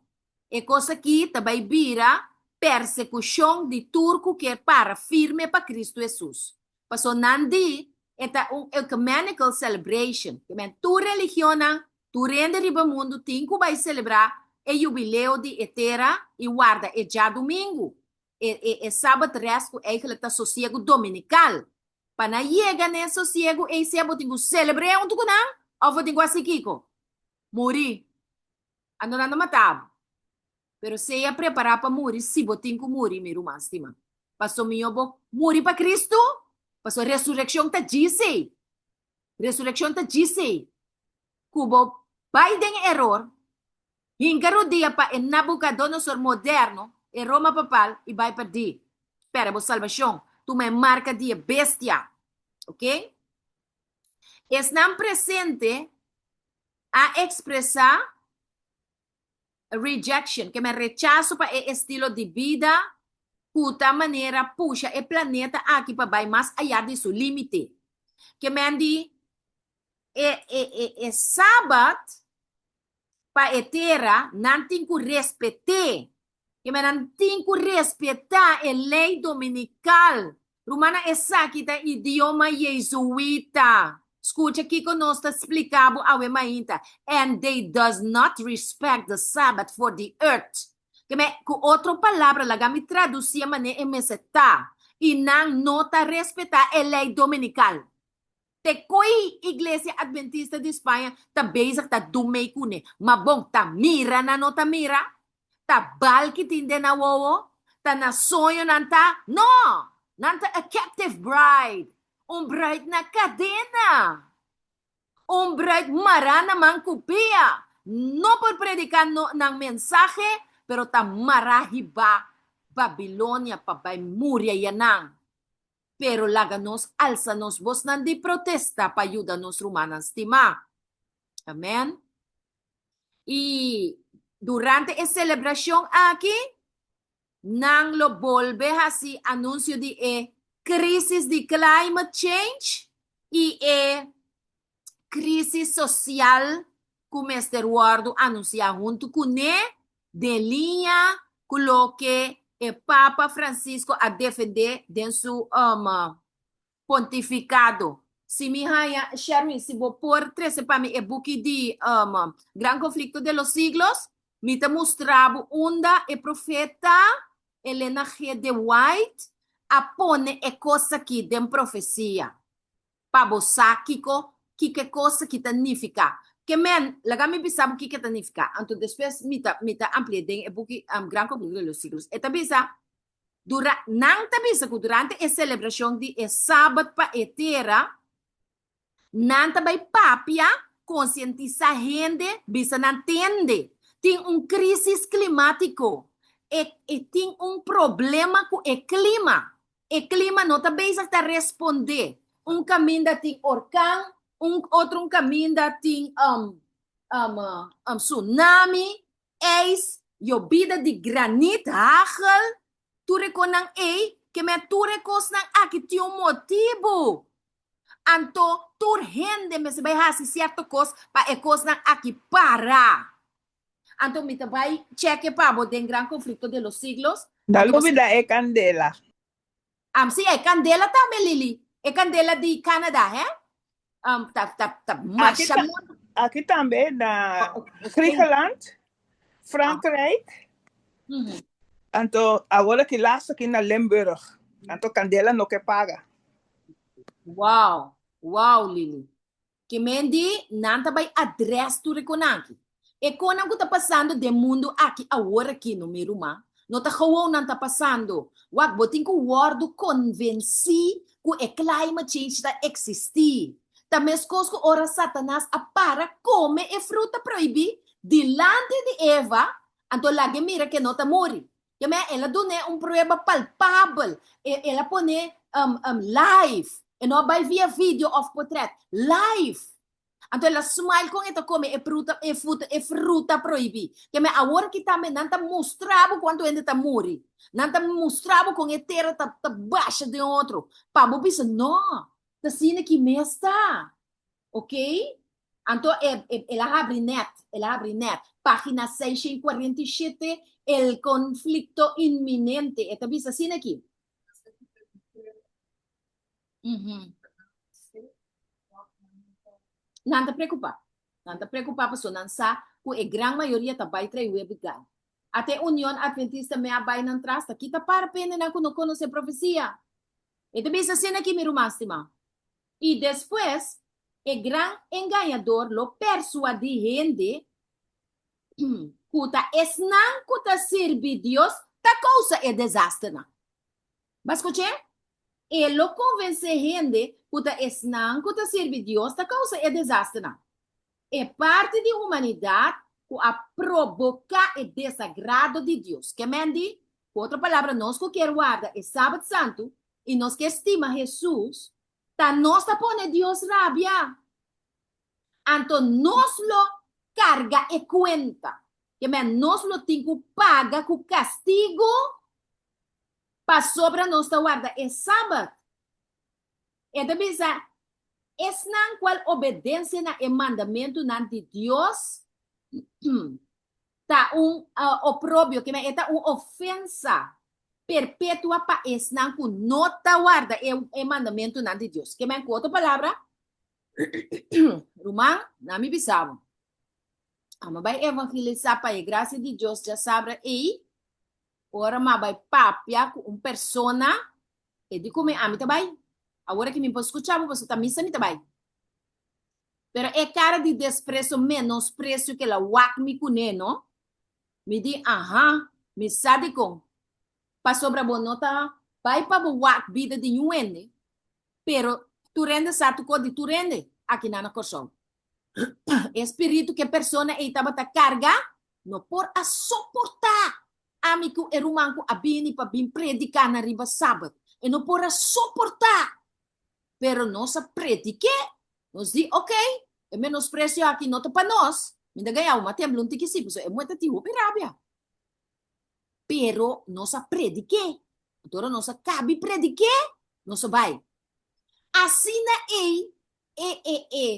E kos aki ta bai bira persekushon di tur ku kier para firme pa Kristu Hesus. Paso nan di e ta un ecumenical celebration, ke men tur religionnan, tur hende riba mundu tin ku bai selebrá e jubileo di e tera i warda e djadumingu, e e e Sabbat rest ku eigenlijk ta sosiegu dominikal. Pa nan yega na e sosiegu ei sea bo tin ku selebr'é huntu ku nan òf bo tin ku hasi kiko? Muri. Anto nan ta mata bo. Pero sea prepará pa muri si bo tin ku muri, mi ruman stimá. Paso mihó bo muri pa Kristu, paso resurekshon ta djis ei. Resurekshon ta djis ei. Ku bo bai den eror, hinka rudia pa e Nabukadonosor moderno, e Roma papal, i bai pèrdí. Pèrdè bo salbashon. Tuma e marka di e bestia. Oke? Esnan presente a ekspresá rejection, ke men rechaso pa e estilo di bida ku ta manera pusha e planeta aki pa bai mas ayá di su límite. Ke men di e e e e Sabat pa e tera, nan tin ku respet'é. Ke men nan tin ku respetá e lei dominikal. Rumannan esaki ta idioma Jezuita. Skucha kiko nos ta splika bo awe mainta, And they does not respect the Sabbath for the earth. Ke men, ku otro palabra, laga mi tradusi e manera e mester ta, I nan no ta respetá e lei dominikal. Te koe Iglesia Adventista di Spaña ta bezig ta dumei kuné. Ma bon, ta mira nan no ta mira? Ta bal ki tin den nan wowo? Ta na soño nan ta? No! Nan ta a captive bride, un bruid na kadena, un bruid mará na man ku pia. No por prediká nan mensahe, pero ta mará hibá Babilonia pa bai muri ayanan. Pero laga nos alsa nos bosnan di protesta pa yuda nos rumannan stimá. Amen. I durante e selebrashon aki, nan lo bolbe hasi anunsio di e krísis di climate change i e krísis sosial ku mester wòrdu anunsiá huntu kuné den liña ku loke e Papa Francisco a defendé den su pontifikado. Si mi haña, Sherwin, si bo por trese pa mi e buki di Gran Conflicto de los Siglos, mi ta mustra bo unda e profeta Elena G. de White a pone e kos aki den profesia. Pa bo sa kiko kiko e kos aki ta nifiká. Ke men, laga mi bisa bo kiko e ta nifiká, anto despues mi ta mi ta ampli'é den e buki Gran Conflicto de los Siglos. E ta bisa, dura, nan ta bisa ku durante e selebrashon di e Sabat pa e tera, nan ta bai papia, konsientisá hende, bisa nan tende, tin un krísis klimátiko, e e tin un problema ku e klima. E klima no ta bezig ta respondé. Un kaminda tin orkan, un otro un kaminda tin tsunami, ijs, yobida di granit, hagel, tur e konan ei, ke men tur e kosnan aki tin un motibu. Anto tur hende mester bai hasi sierto kos pa e kosnan aki para. Anto mi ta bai cheke pa bo den Gran Conflicto de los Siglos. Ta Anto bo lubida e candela. Am si, e candela tambe Lili. E candela di Canada, hè? Um, ta, ta, ta Aki masha ta, mooi. aki tambe na Oh, oh, Griekenland, Ah. Frankrijk. Mhm. Anto awor aki laatst aki na Limburg. Anto candela no ke paga. Wow, wow Lili. Ke men di nan ta bai adres tur e konan aki. E konan ku ta pasando den mundu aki awor aki no mi ruman, no ta gewoon nan ta pasando. Wak bo tin ku wòrdu konvensí ku e climate change ta eksistí. Ta meskos ku ora Satanas a para kome e fruta prohibí dilanti di Eva, anto lag'e mira ke no ta muri. Ke men el a dun'é un prueba palpabel, e el a pon'é live, e no a bai via video òf potrèt, live! Anto el a smile kon e ta kome e pruta e fruta e fruta prohibí. Ke men awor aki tambe nan ta mustra bo kuantu hende ta muri. Nan ta mustra bo kon e tera ta ta basha den otro. Pa bo bisa no, ta asina ki mes ta. Ok? Anto e e el a habri nèt, el a habri nèt. Página 647, El conflicto inminente. E ta bisa asina aki. Nan ta preocupa. Nan ta preocupa pasobra nan sa cu e gran mayoria ta bay trae webi gai. Ata e Union Adventista me a bay nan tras ta kita para pa hendenan cu no conoce profecia. E ta bisa asina aki mi ruman stima. Y despues e gran engañador lo persuadi hende cu ta esnan cu ta sirbi Dios ta causa e desasternan. Bo a skuch'é? E lo konvensé hende ku ta esnan ku ta sirbi Dios ta kousa e desasternan. E parti di humanidat ku a proboká e desagrado di Dios. Ke men di? Ku otro palabra, nos ku kier warda e Sabat Santu i nos kier stima Hesus, ta nos ta pone Dios rabia. Anto nos lo karga e kuenta. Ke men, nos lo tin ku paga ku kastigu Pasobra nos ta warda e Sabat. E ta bisa, Esnan cual obedencia na e mandamentunan di Dios ta un oprobio, ke men e ta un ofensa perpetua pa esnan cu no ta warda e mandamentunan di Dios. Ke men cu otro palabra, ruman, na mi bisa bo, amo bai evangelisa pa e gracia di Dios djasabra ei, Ora m'a bai papia ku un persona, e di ku mi, ami ta bai. Awor aki mi por skucha bo, pasobra ta misa mi ta bai. Pero e kara di despreso, menospresio ku el a wak mi kuné, no? Mi di, Aha, mi sa dikon. Pasobra bo no ta bai pa bo wak bida di niun hende, pero tur hende sa tur kos di tur hende aki nan na Kòrsou. E spiritu ku e persona ei tabata karga no por a soportá ami ku e ruman ku a bini pa bin prediká nan riba Sabat. E no por a soportá. Pero nos a predik'é. Nos di, Oké, e menospresio aki no ta pa nos. Mi ta gaña bo, ma tembla un tiki sí, pasobra e muhé ta tin hopi rabia. Pero nos a predik'é. Anto ora nos a kabi predik'é, nos a bai. Asina ei E, e, e.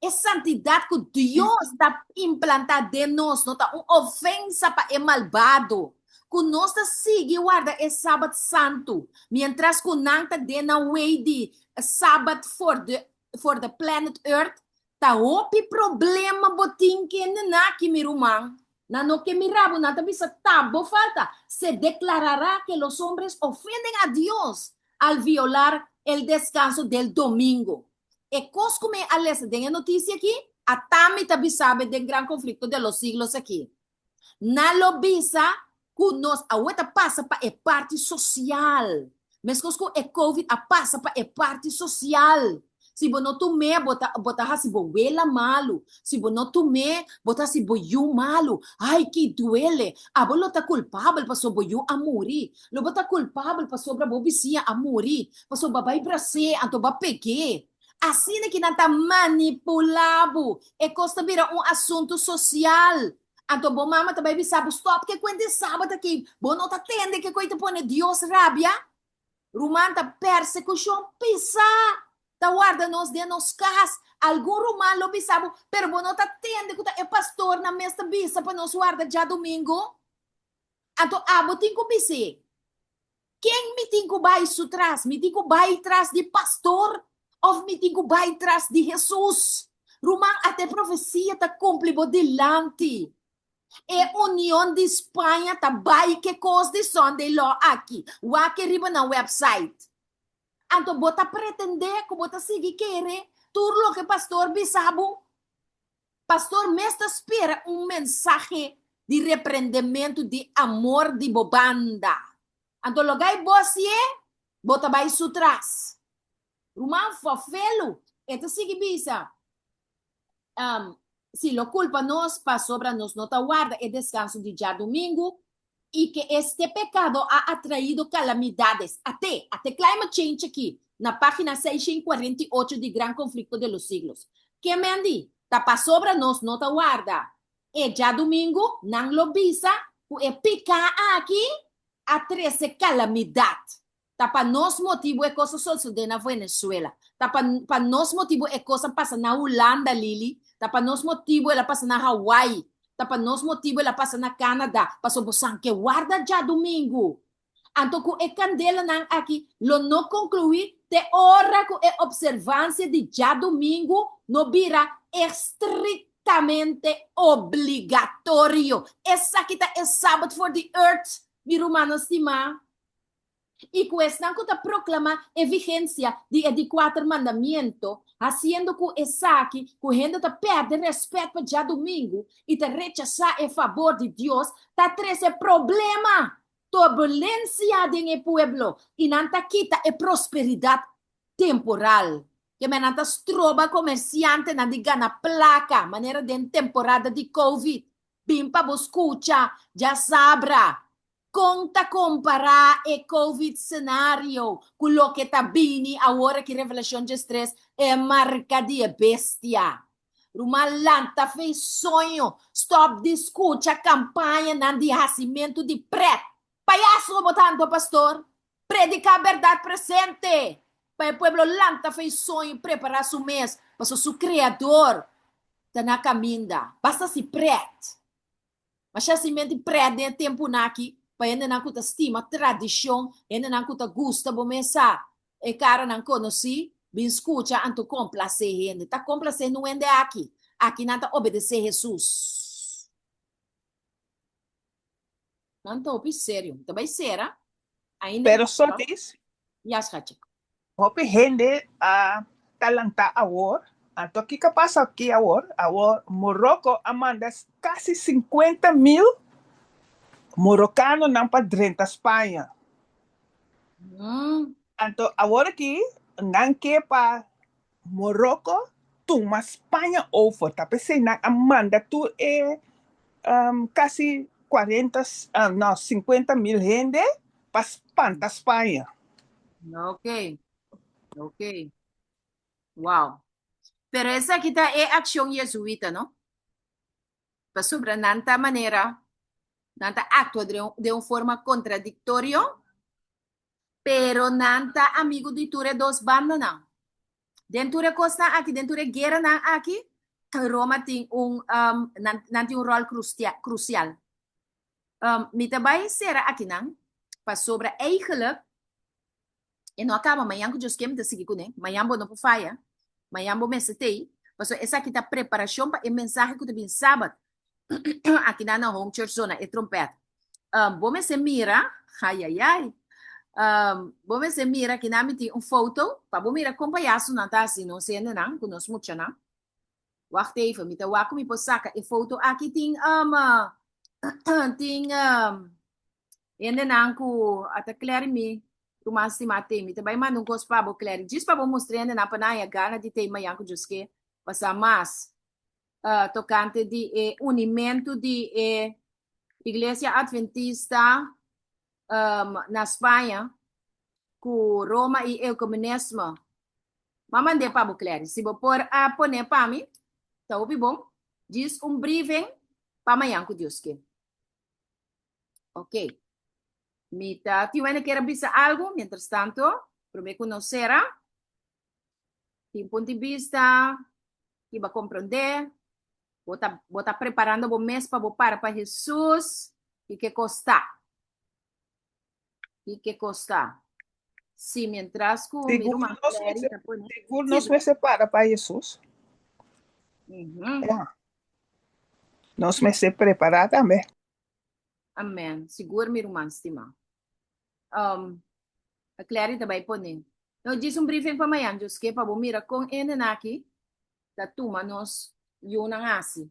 E santidat ku Dios ta implantá den nos no ta un ofensa pa e malbado. Ku nos ta sigui warda e Sabat santu, miéntras ku nan ta den nan wei di Sabat for the, for the planet earth, ta hopi problema bo tin kende naki, mi ruman. Nan no ke mira bo, nan ta bisa ta bo falta. Se declarará que los hombres ofenden a Dios al violar el descanso del domingo. E kos ku mi a lesa den e notisia aki, ata mi ta bisa bo den Gran Conflicto de los Siglos aki. Nan lo bisa ku nos awe ta pasa pa e parti sosial. Meskos ku e covid a pasa pa e parti sosial. Si bo no tum'é, bo ta bo ta hasi bo wela malu. Si bo no tum'é, bo ta hasi bo yu malu. Ai, ki duele! Abo lo ta kulpabel pasobra bo yu a muri. Lo bo ta kulpabel pasobra bo bisiña a muri. Pasobra bo a bai bras'é, anto bo a peg'é. Asina ki nan ta manipulá bo. E kos ta bira un asuntu sosial. Anto bo mama ta bai bisa bo, Stòp ke kuenta e sabat aki. Bo no ta tende ke koi ta pone Dios rabia? Ruman ta persekushon pisá ta warda nos den nos kas. Algun ruman lo bisa bo, pero bo no ta tende ku ta e pastornan mes ta bisa pa nos warda djadumingu? Anto abo tin ku bis'é, Ken mi tin ku bai su tras? Mi tin ku bai tras di pastor òf mi tin ku bai tras di Hesus? Ruman, ata e profesia ta kumpli bo dilanti. E Union di Spaña ta bai ke kos di Sunday Law aki. Wak e riba nan website. Anto bo ta pretendé ku bo ta sigui kere tur loke pastor bisa bo? Pastor mes ta spera un mensahe di reprendementu di amor di bo banda. Anto logai bo hasié, bo ta bai su tras. Ruman Fofelu, e ta sigui bisa, Si lo kulpa nos pasobra nos no ta warda e deskanso di djadumingu, i ke este pekado a atraido kalamidades, ate, ate climate change aki, na página 648 di Gran Conflicto de los Siglos. Ke men di, ta pasobra nos no ta warda e djadumingu, nan lo bisa ku e piká aki a trese kalamidat. Ta pa nos motibu e kos a sosodé na Venezuela. Ta pa pa nos motibu e kos a pasa na Hulanda, Lili. Ta pa nos motibu el a pasa na Hawaii. Ta pa nos motibu el a pasa na Canada. Pasobra bo san ke warda djadumingu. Anto ku e kandelanan aki lo no konkluí te ora ku e opservansia di djadumingu no bira estriktamente obligatorio. Esaki ta e Sabbath for the earth, mi rumannan stimá. I ku esnan ku ta proklamá e vigensia di e di kuater mandamiento, hasiendo ku esaki ku hende ta pèrdè rèspèt pa djadumingu i ta rechasá e fabor di Dios, ta trese problema, turbulensia den e pueblo i nan ta kita e prosperidat temporal. Keme nan ta stroba komersiantenan di gana plaka, manera den temporada di covid. Bin pa bo skucha djasabra Kon ta kompará e Covid senario ku loke ta bini awor aki Revelashon 13, e marka di e bestia? Ruman lanta fei soño, stòp di skucha kampañanan di hasimentu di prèt. Payaso bo ta anto pastor? Prediká bèrdat presente pa e pueblo lanta fei soño i prepará su mes pasobra su Kreador ta na kaminda. Basta si prèt. Masha simenti prèt den e tempunan aki pa hendenan ku ta stima tradishon, hendenan ku ta gusta bo mes sa e karanan konosí, bin skucha anto komplasé hende. Ta komplasé nu hende aki. Aki nan ta obedesé Hesus. Nan ta hopi serio. Mi ta bai sera. Ainda Pero Sotis, Ya, schatje. Hopi hende a ta lantá awor. Anto kiko a pasa aki awor? Awor Morocco a manda kasi sinkuenta mil morokanonan pa drenta Spaña. Anto awor aki nan ke pa Morocco tuma Spaña over. Ta p'esei nan a manda tur e kasi kuarenta, no, sinkuenta mil hende pa spanta Spaña. Ok, ok. Wow. Pero esaki ta e accion jesuita, no? Pasobra nan ta manera, nan ta actua den un forma contradictorio, pero nan ta amigo di tur e dos bandanan. Den tur e cosnan aki, den tur e gueranan aki, Roma tin un, um, nan, nan tin un rol crucial. Um, mi ta bai sera akinan, pasobra eigenlijk e no a kaba mañan ku Dios ke mi ta sigui kuné. Mañan bo no por faya, mañan bo mester tei, pasobra esaki ta preparashon pa e mensahe ku ta bin sabat akinan na Home Church Zona, e trompèt. Um, bo mester mira, ayayay, um, bo mester mira akinan mi tin un foto pa bo mira kon payasonan ta hasi nos hendenan ku nos muchanan. Wacht even, mi ta wak ku mi por saka e foto aki tin um, tin um, hendenan ku ata Clary mi ruman stima te. Mi ta bai manda un kos pa bo Clary, djis pa bo mustra hendenan pa nan haña gana di te mañan ku Dios ke pasa mas uh, tokante di e unimentu di e Iglesia Adventista um, na Spaña ku Roma i Eukomunisme. M'a mand'é pa bo, Clary. Si bo por a pon'é pa mi, ta hopi bon. Djis un briefing pa mañan ku Dios ke. Ok. Mi ta tin wende kier a bisa algu, mientras tanto, promé ku nos sera. Tin punto di bista ki bo a komprondé. Bo ta, bo ta preparando bo mes pa bo para pa Hesus. Ki ke kos ta? Ki ke kos ta? Si, mientras ku mi Sigur ruman nos Clary mester, ta pone. sigur Si, nos mester para pa Hesus. Mhm. Ja. Nos mester prepará tambe. Amen. Sigur mi ruman stimá. Um, a Clary ta bai pone. No, djis un briefing pa mañan, Dios ke pa bo mira kon hendenan aki ta tuma nos yunan hasi.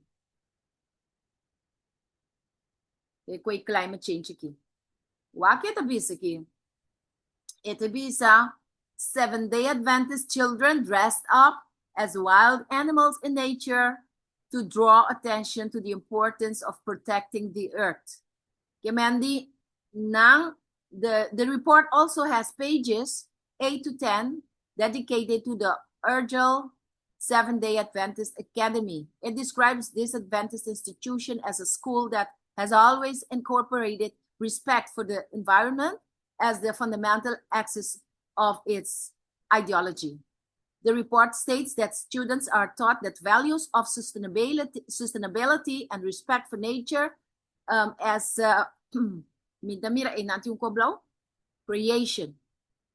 E ku e climate change aki. Wak e ta bisa aki. E ta bisa Seventh Day Adventist children dressed up as wild animals in nature to draw attention to the importance of protecting the earth. Ke men di nan the the report also has pages 8 to 10 dedicated to the Urgel. Seventh-day Adventist Academy. It describes this Adventist institution as a school that has always incorporated respect for the environment as the fundamental axis of its ideology. The report states that students are taught that values of sustainability, sustainability and respect for nature as mi ta mira einan tin un koblou creation.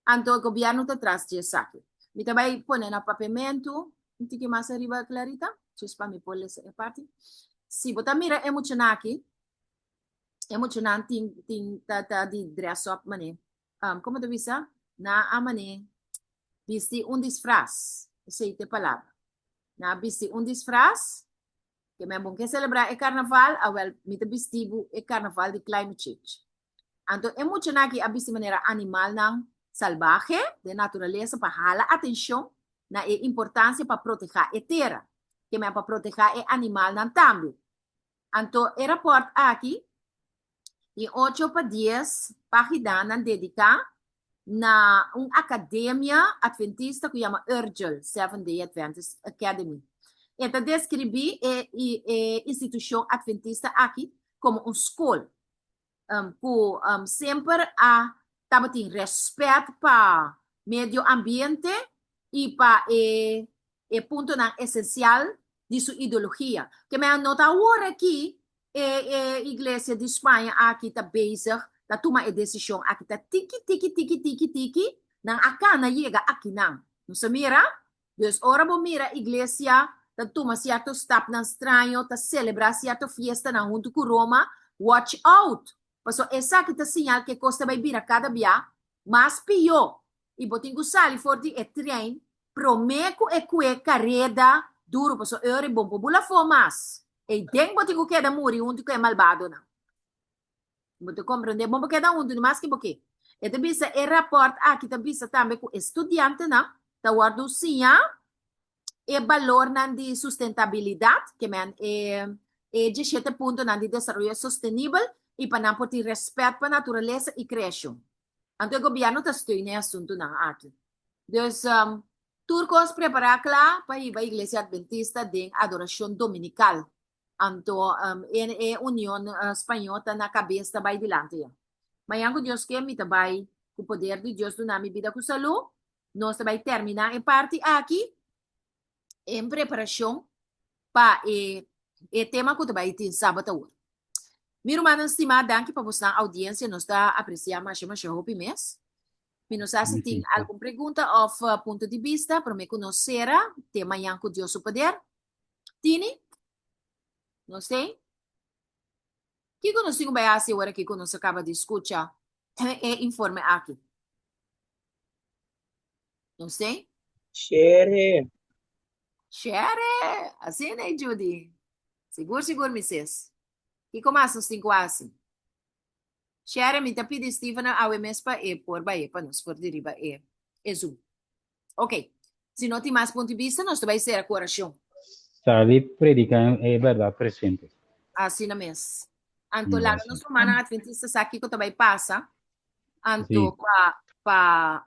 Anto gobierno ta tras di esaki. Mi ta bai pone na papiamentu un tiki mas ariba Clarita, just pa mi por lesa e parti. Si bo ta mira e muchanan aki, e muchanan tin tin ta ta di dress up mane. Como ta bisa? Nan a mane bisti un disfraz. Esei ta e palabra. Nan a bisti un disfraz. Ke men bon ke celebra e carnaval, awel mi ta bisti bo e carnaval di climate change. Anto e muchanan aki a bisti manera animalnan salbahe den naturalesa pa hala atencion na e importancia pa proteha e tera. Ke men pa proteha e animalnan tambe. Anto e raport aki tin ocho pa dies pagidanan dedica na un academia adventista cu yama Urgel Seventh Day Adventist Academy. E ta describi e e institucion adventista aki como un scol cu semper a tabatin respet pa medio ambiente y pa e e puntonan esencial di su ideologia. Ke men a nota awor aki e e iglesia di Spaña aki ta bezig ta tuma e decision aki ta tiki tiki tiki tiki tiki nan a cana yega akinan. Nos a mira? Dus ora bo mira iglesia ta tuma cierto stapnan straño, ta celebra cierto fiestanan hunto cu Roma, watch out! Pasobra esaki ta siñal cu e cos ta bay bira cada bia mas pio y bo tin cu sali for di e trein prome cu e cue careda duro pasobra e ora e bon por bula afo mas. Eyden bo tin cu keda muri hunto cu e malbadonan. Bo ta comprende? Bon bo keda hunto ni mas ke bo ke. E ta bisa, e raport aki ta bisa tambe cu e studiantenan ta wordo siña e balornan di sustentabilidad, ke men e e dieshete puntonan di desaroyo sostenibel y pa nan por tin respet pa naturalesa y creacion. Anto e gobierno ta steun e asuntonan aki. Dus tur cos prepara cla pa hiba Iglesia Adventista den adoracion dominical. Anto e e Union Spañó ta na kabes ta bai dilanti ya. Mañan ku Dios ke mi ta bai ku poder di Dios duna mi bida ku salú. Nos ta bai terminá e parti aki en preparashon pa e e tema ku ta bai tin sabat awor. Mi rumannan stimá danki pa bosnan oudiensia nos ta apresiá masha masha hopi mes. Mi no sa si tin algun pregunta òf punto di bista promé ku nos sera te mañan ku Dios su poder. Tini? Nos tei? Kiko nos tin ku bai hasi ora ki ku nos a kaba di skucha e informe aki? Nos tei? Shere! Shere! Asina ei, Judy. Sigur, sigur, mi sis. Kiko mas nos tin ku hasi? Shere, mi ta pidi Steven awe mes pa e por bai pa nos for di riba e e Zoom. Ok, si no tin mas punto di bista, nos ta bai sera ku orashon. Sali prediká e bèrdat presente. Asina mes. Anto laga nos rumannan adventista sa kiko ta bai pasa. Anto pa pa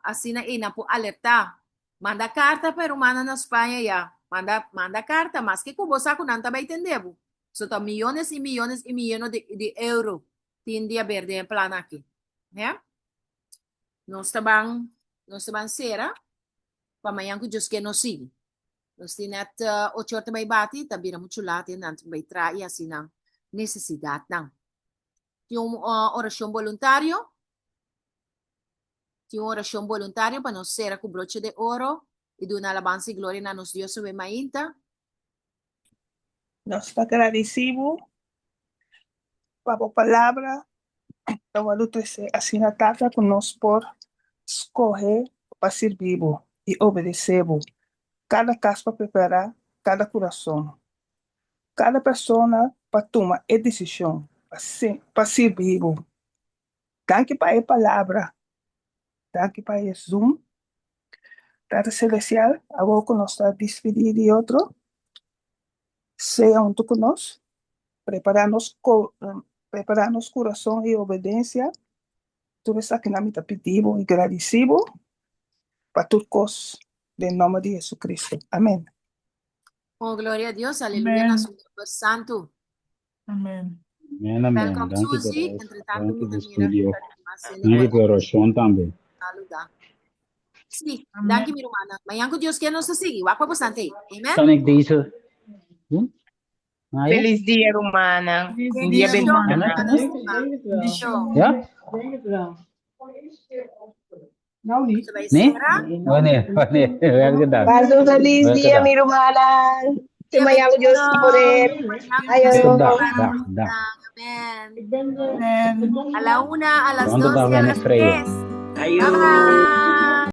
asina ei nan por alertá. Manda karta pa e rumannan na Spaña ya. Manda manda karta, maske ku bo sa ku nan ta bai tende bo. So ta miyones i miyones i miyono di di euro tin di haber den e plan aki. Ya. Nos ta ban, nos ta ban sera pa mañan ku Dios ke nos sigui. Nos tin net ocho or ta bai bati, ta bira muchu lat i nan tin bai tra i hasi nan nesesidatnan. Tin un orashon boluntario? Tin un orashon boluntario pa nos sera ku broche de oro i duna alabansa i gloria na nos Dios awe mainta? Nos ta gradisí bo pa bo palabra ta wòrdu tresé asina Tata ku nos por skohe pa sirbi bo i obedesé bo. Kada kas pa prepará kada kurason, kada persona pa tuma e desishon pa sirbi bo. Danki pa e palabra, danki pa e Zoom. Tata Selestial, awor ku nos ta dispidí di otro, sea huntu ku nos, prepará nos prepará nos kurason i obedensia. Tur esakinan mi ta pidi bo i gradisí bo pa tur kos den nòmber di JesuCristo. Amen. Oh, gloria a Dios, aleluya na Amen. su nomber santu. Amen. Amen, amen. Welkom Danki pa Suzy, reis. entre tanto Danki mi pa ta mira estudio. ku ta tin mas hende Danki ku pa orashon tambe. saluda. Sí, Amen. danki mi rumannan. Mañan ku Dios kier nos ta sigui. Wak pa bosnan ei. Amen. Kan ik deze doen? Naya? Feliz dia, rumannan. Feliz Un dia dia, Bendishon, rumannan. rumannan stimá. Bendishon. Ja? Nos ta bai Nee? sera. Wanneer? Wanneer? Welke dag? Pasa un feliz Welke dia, dag? mi rumannan. Te Dia mañana Dios bendishon. poder. Mañan ku Ayo. Dios Dag, kier. dag, dag. Amen. Amen. A la una, a las Want dos dag y a ben ik las vrij. tres. Ayo. Bye bye.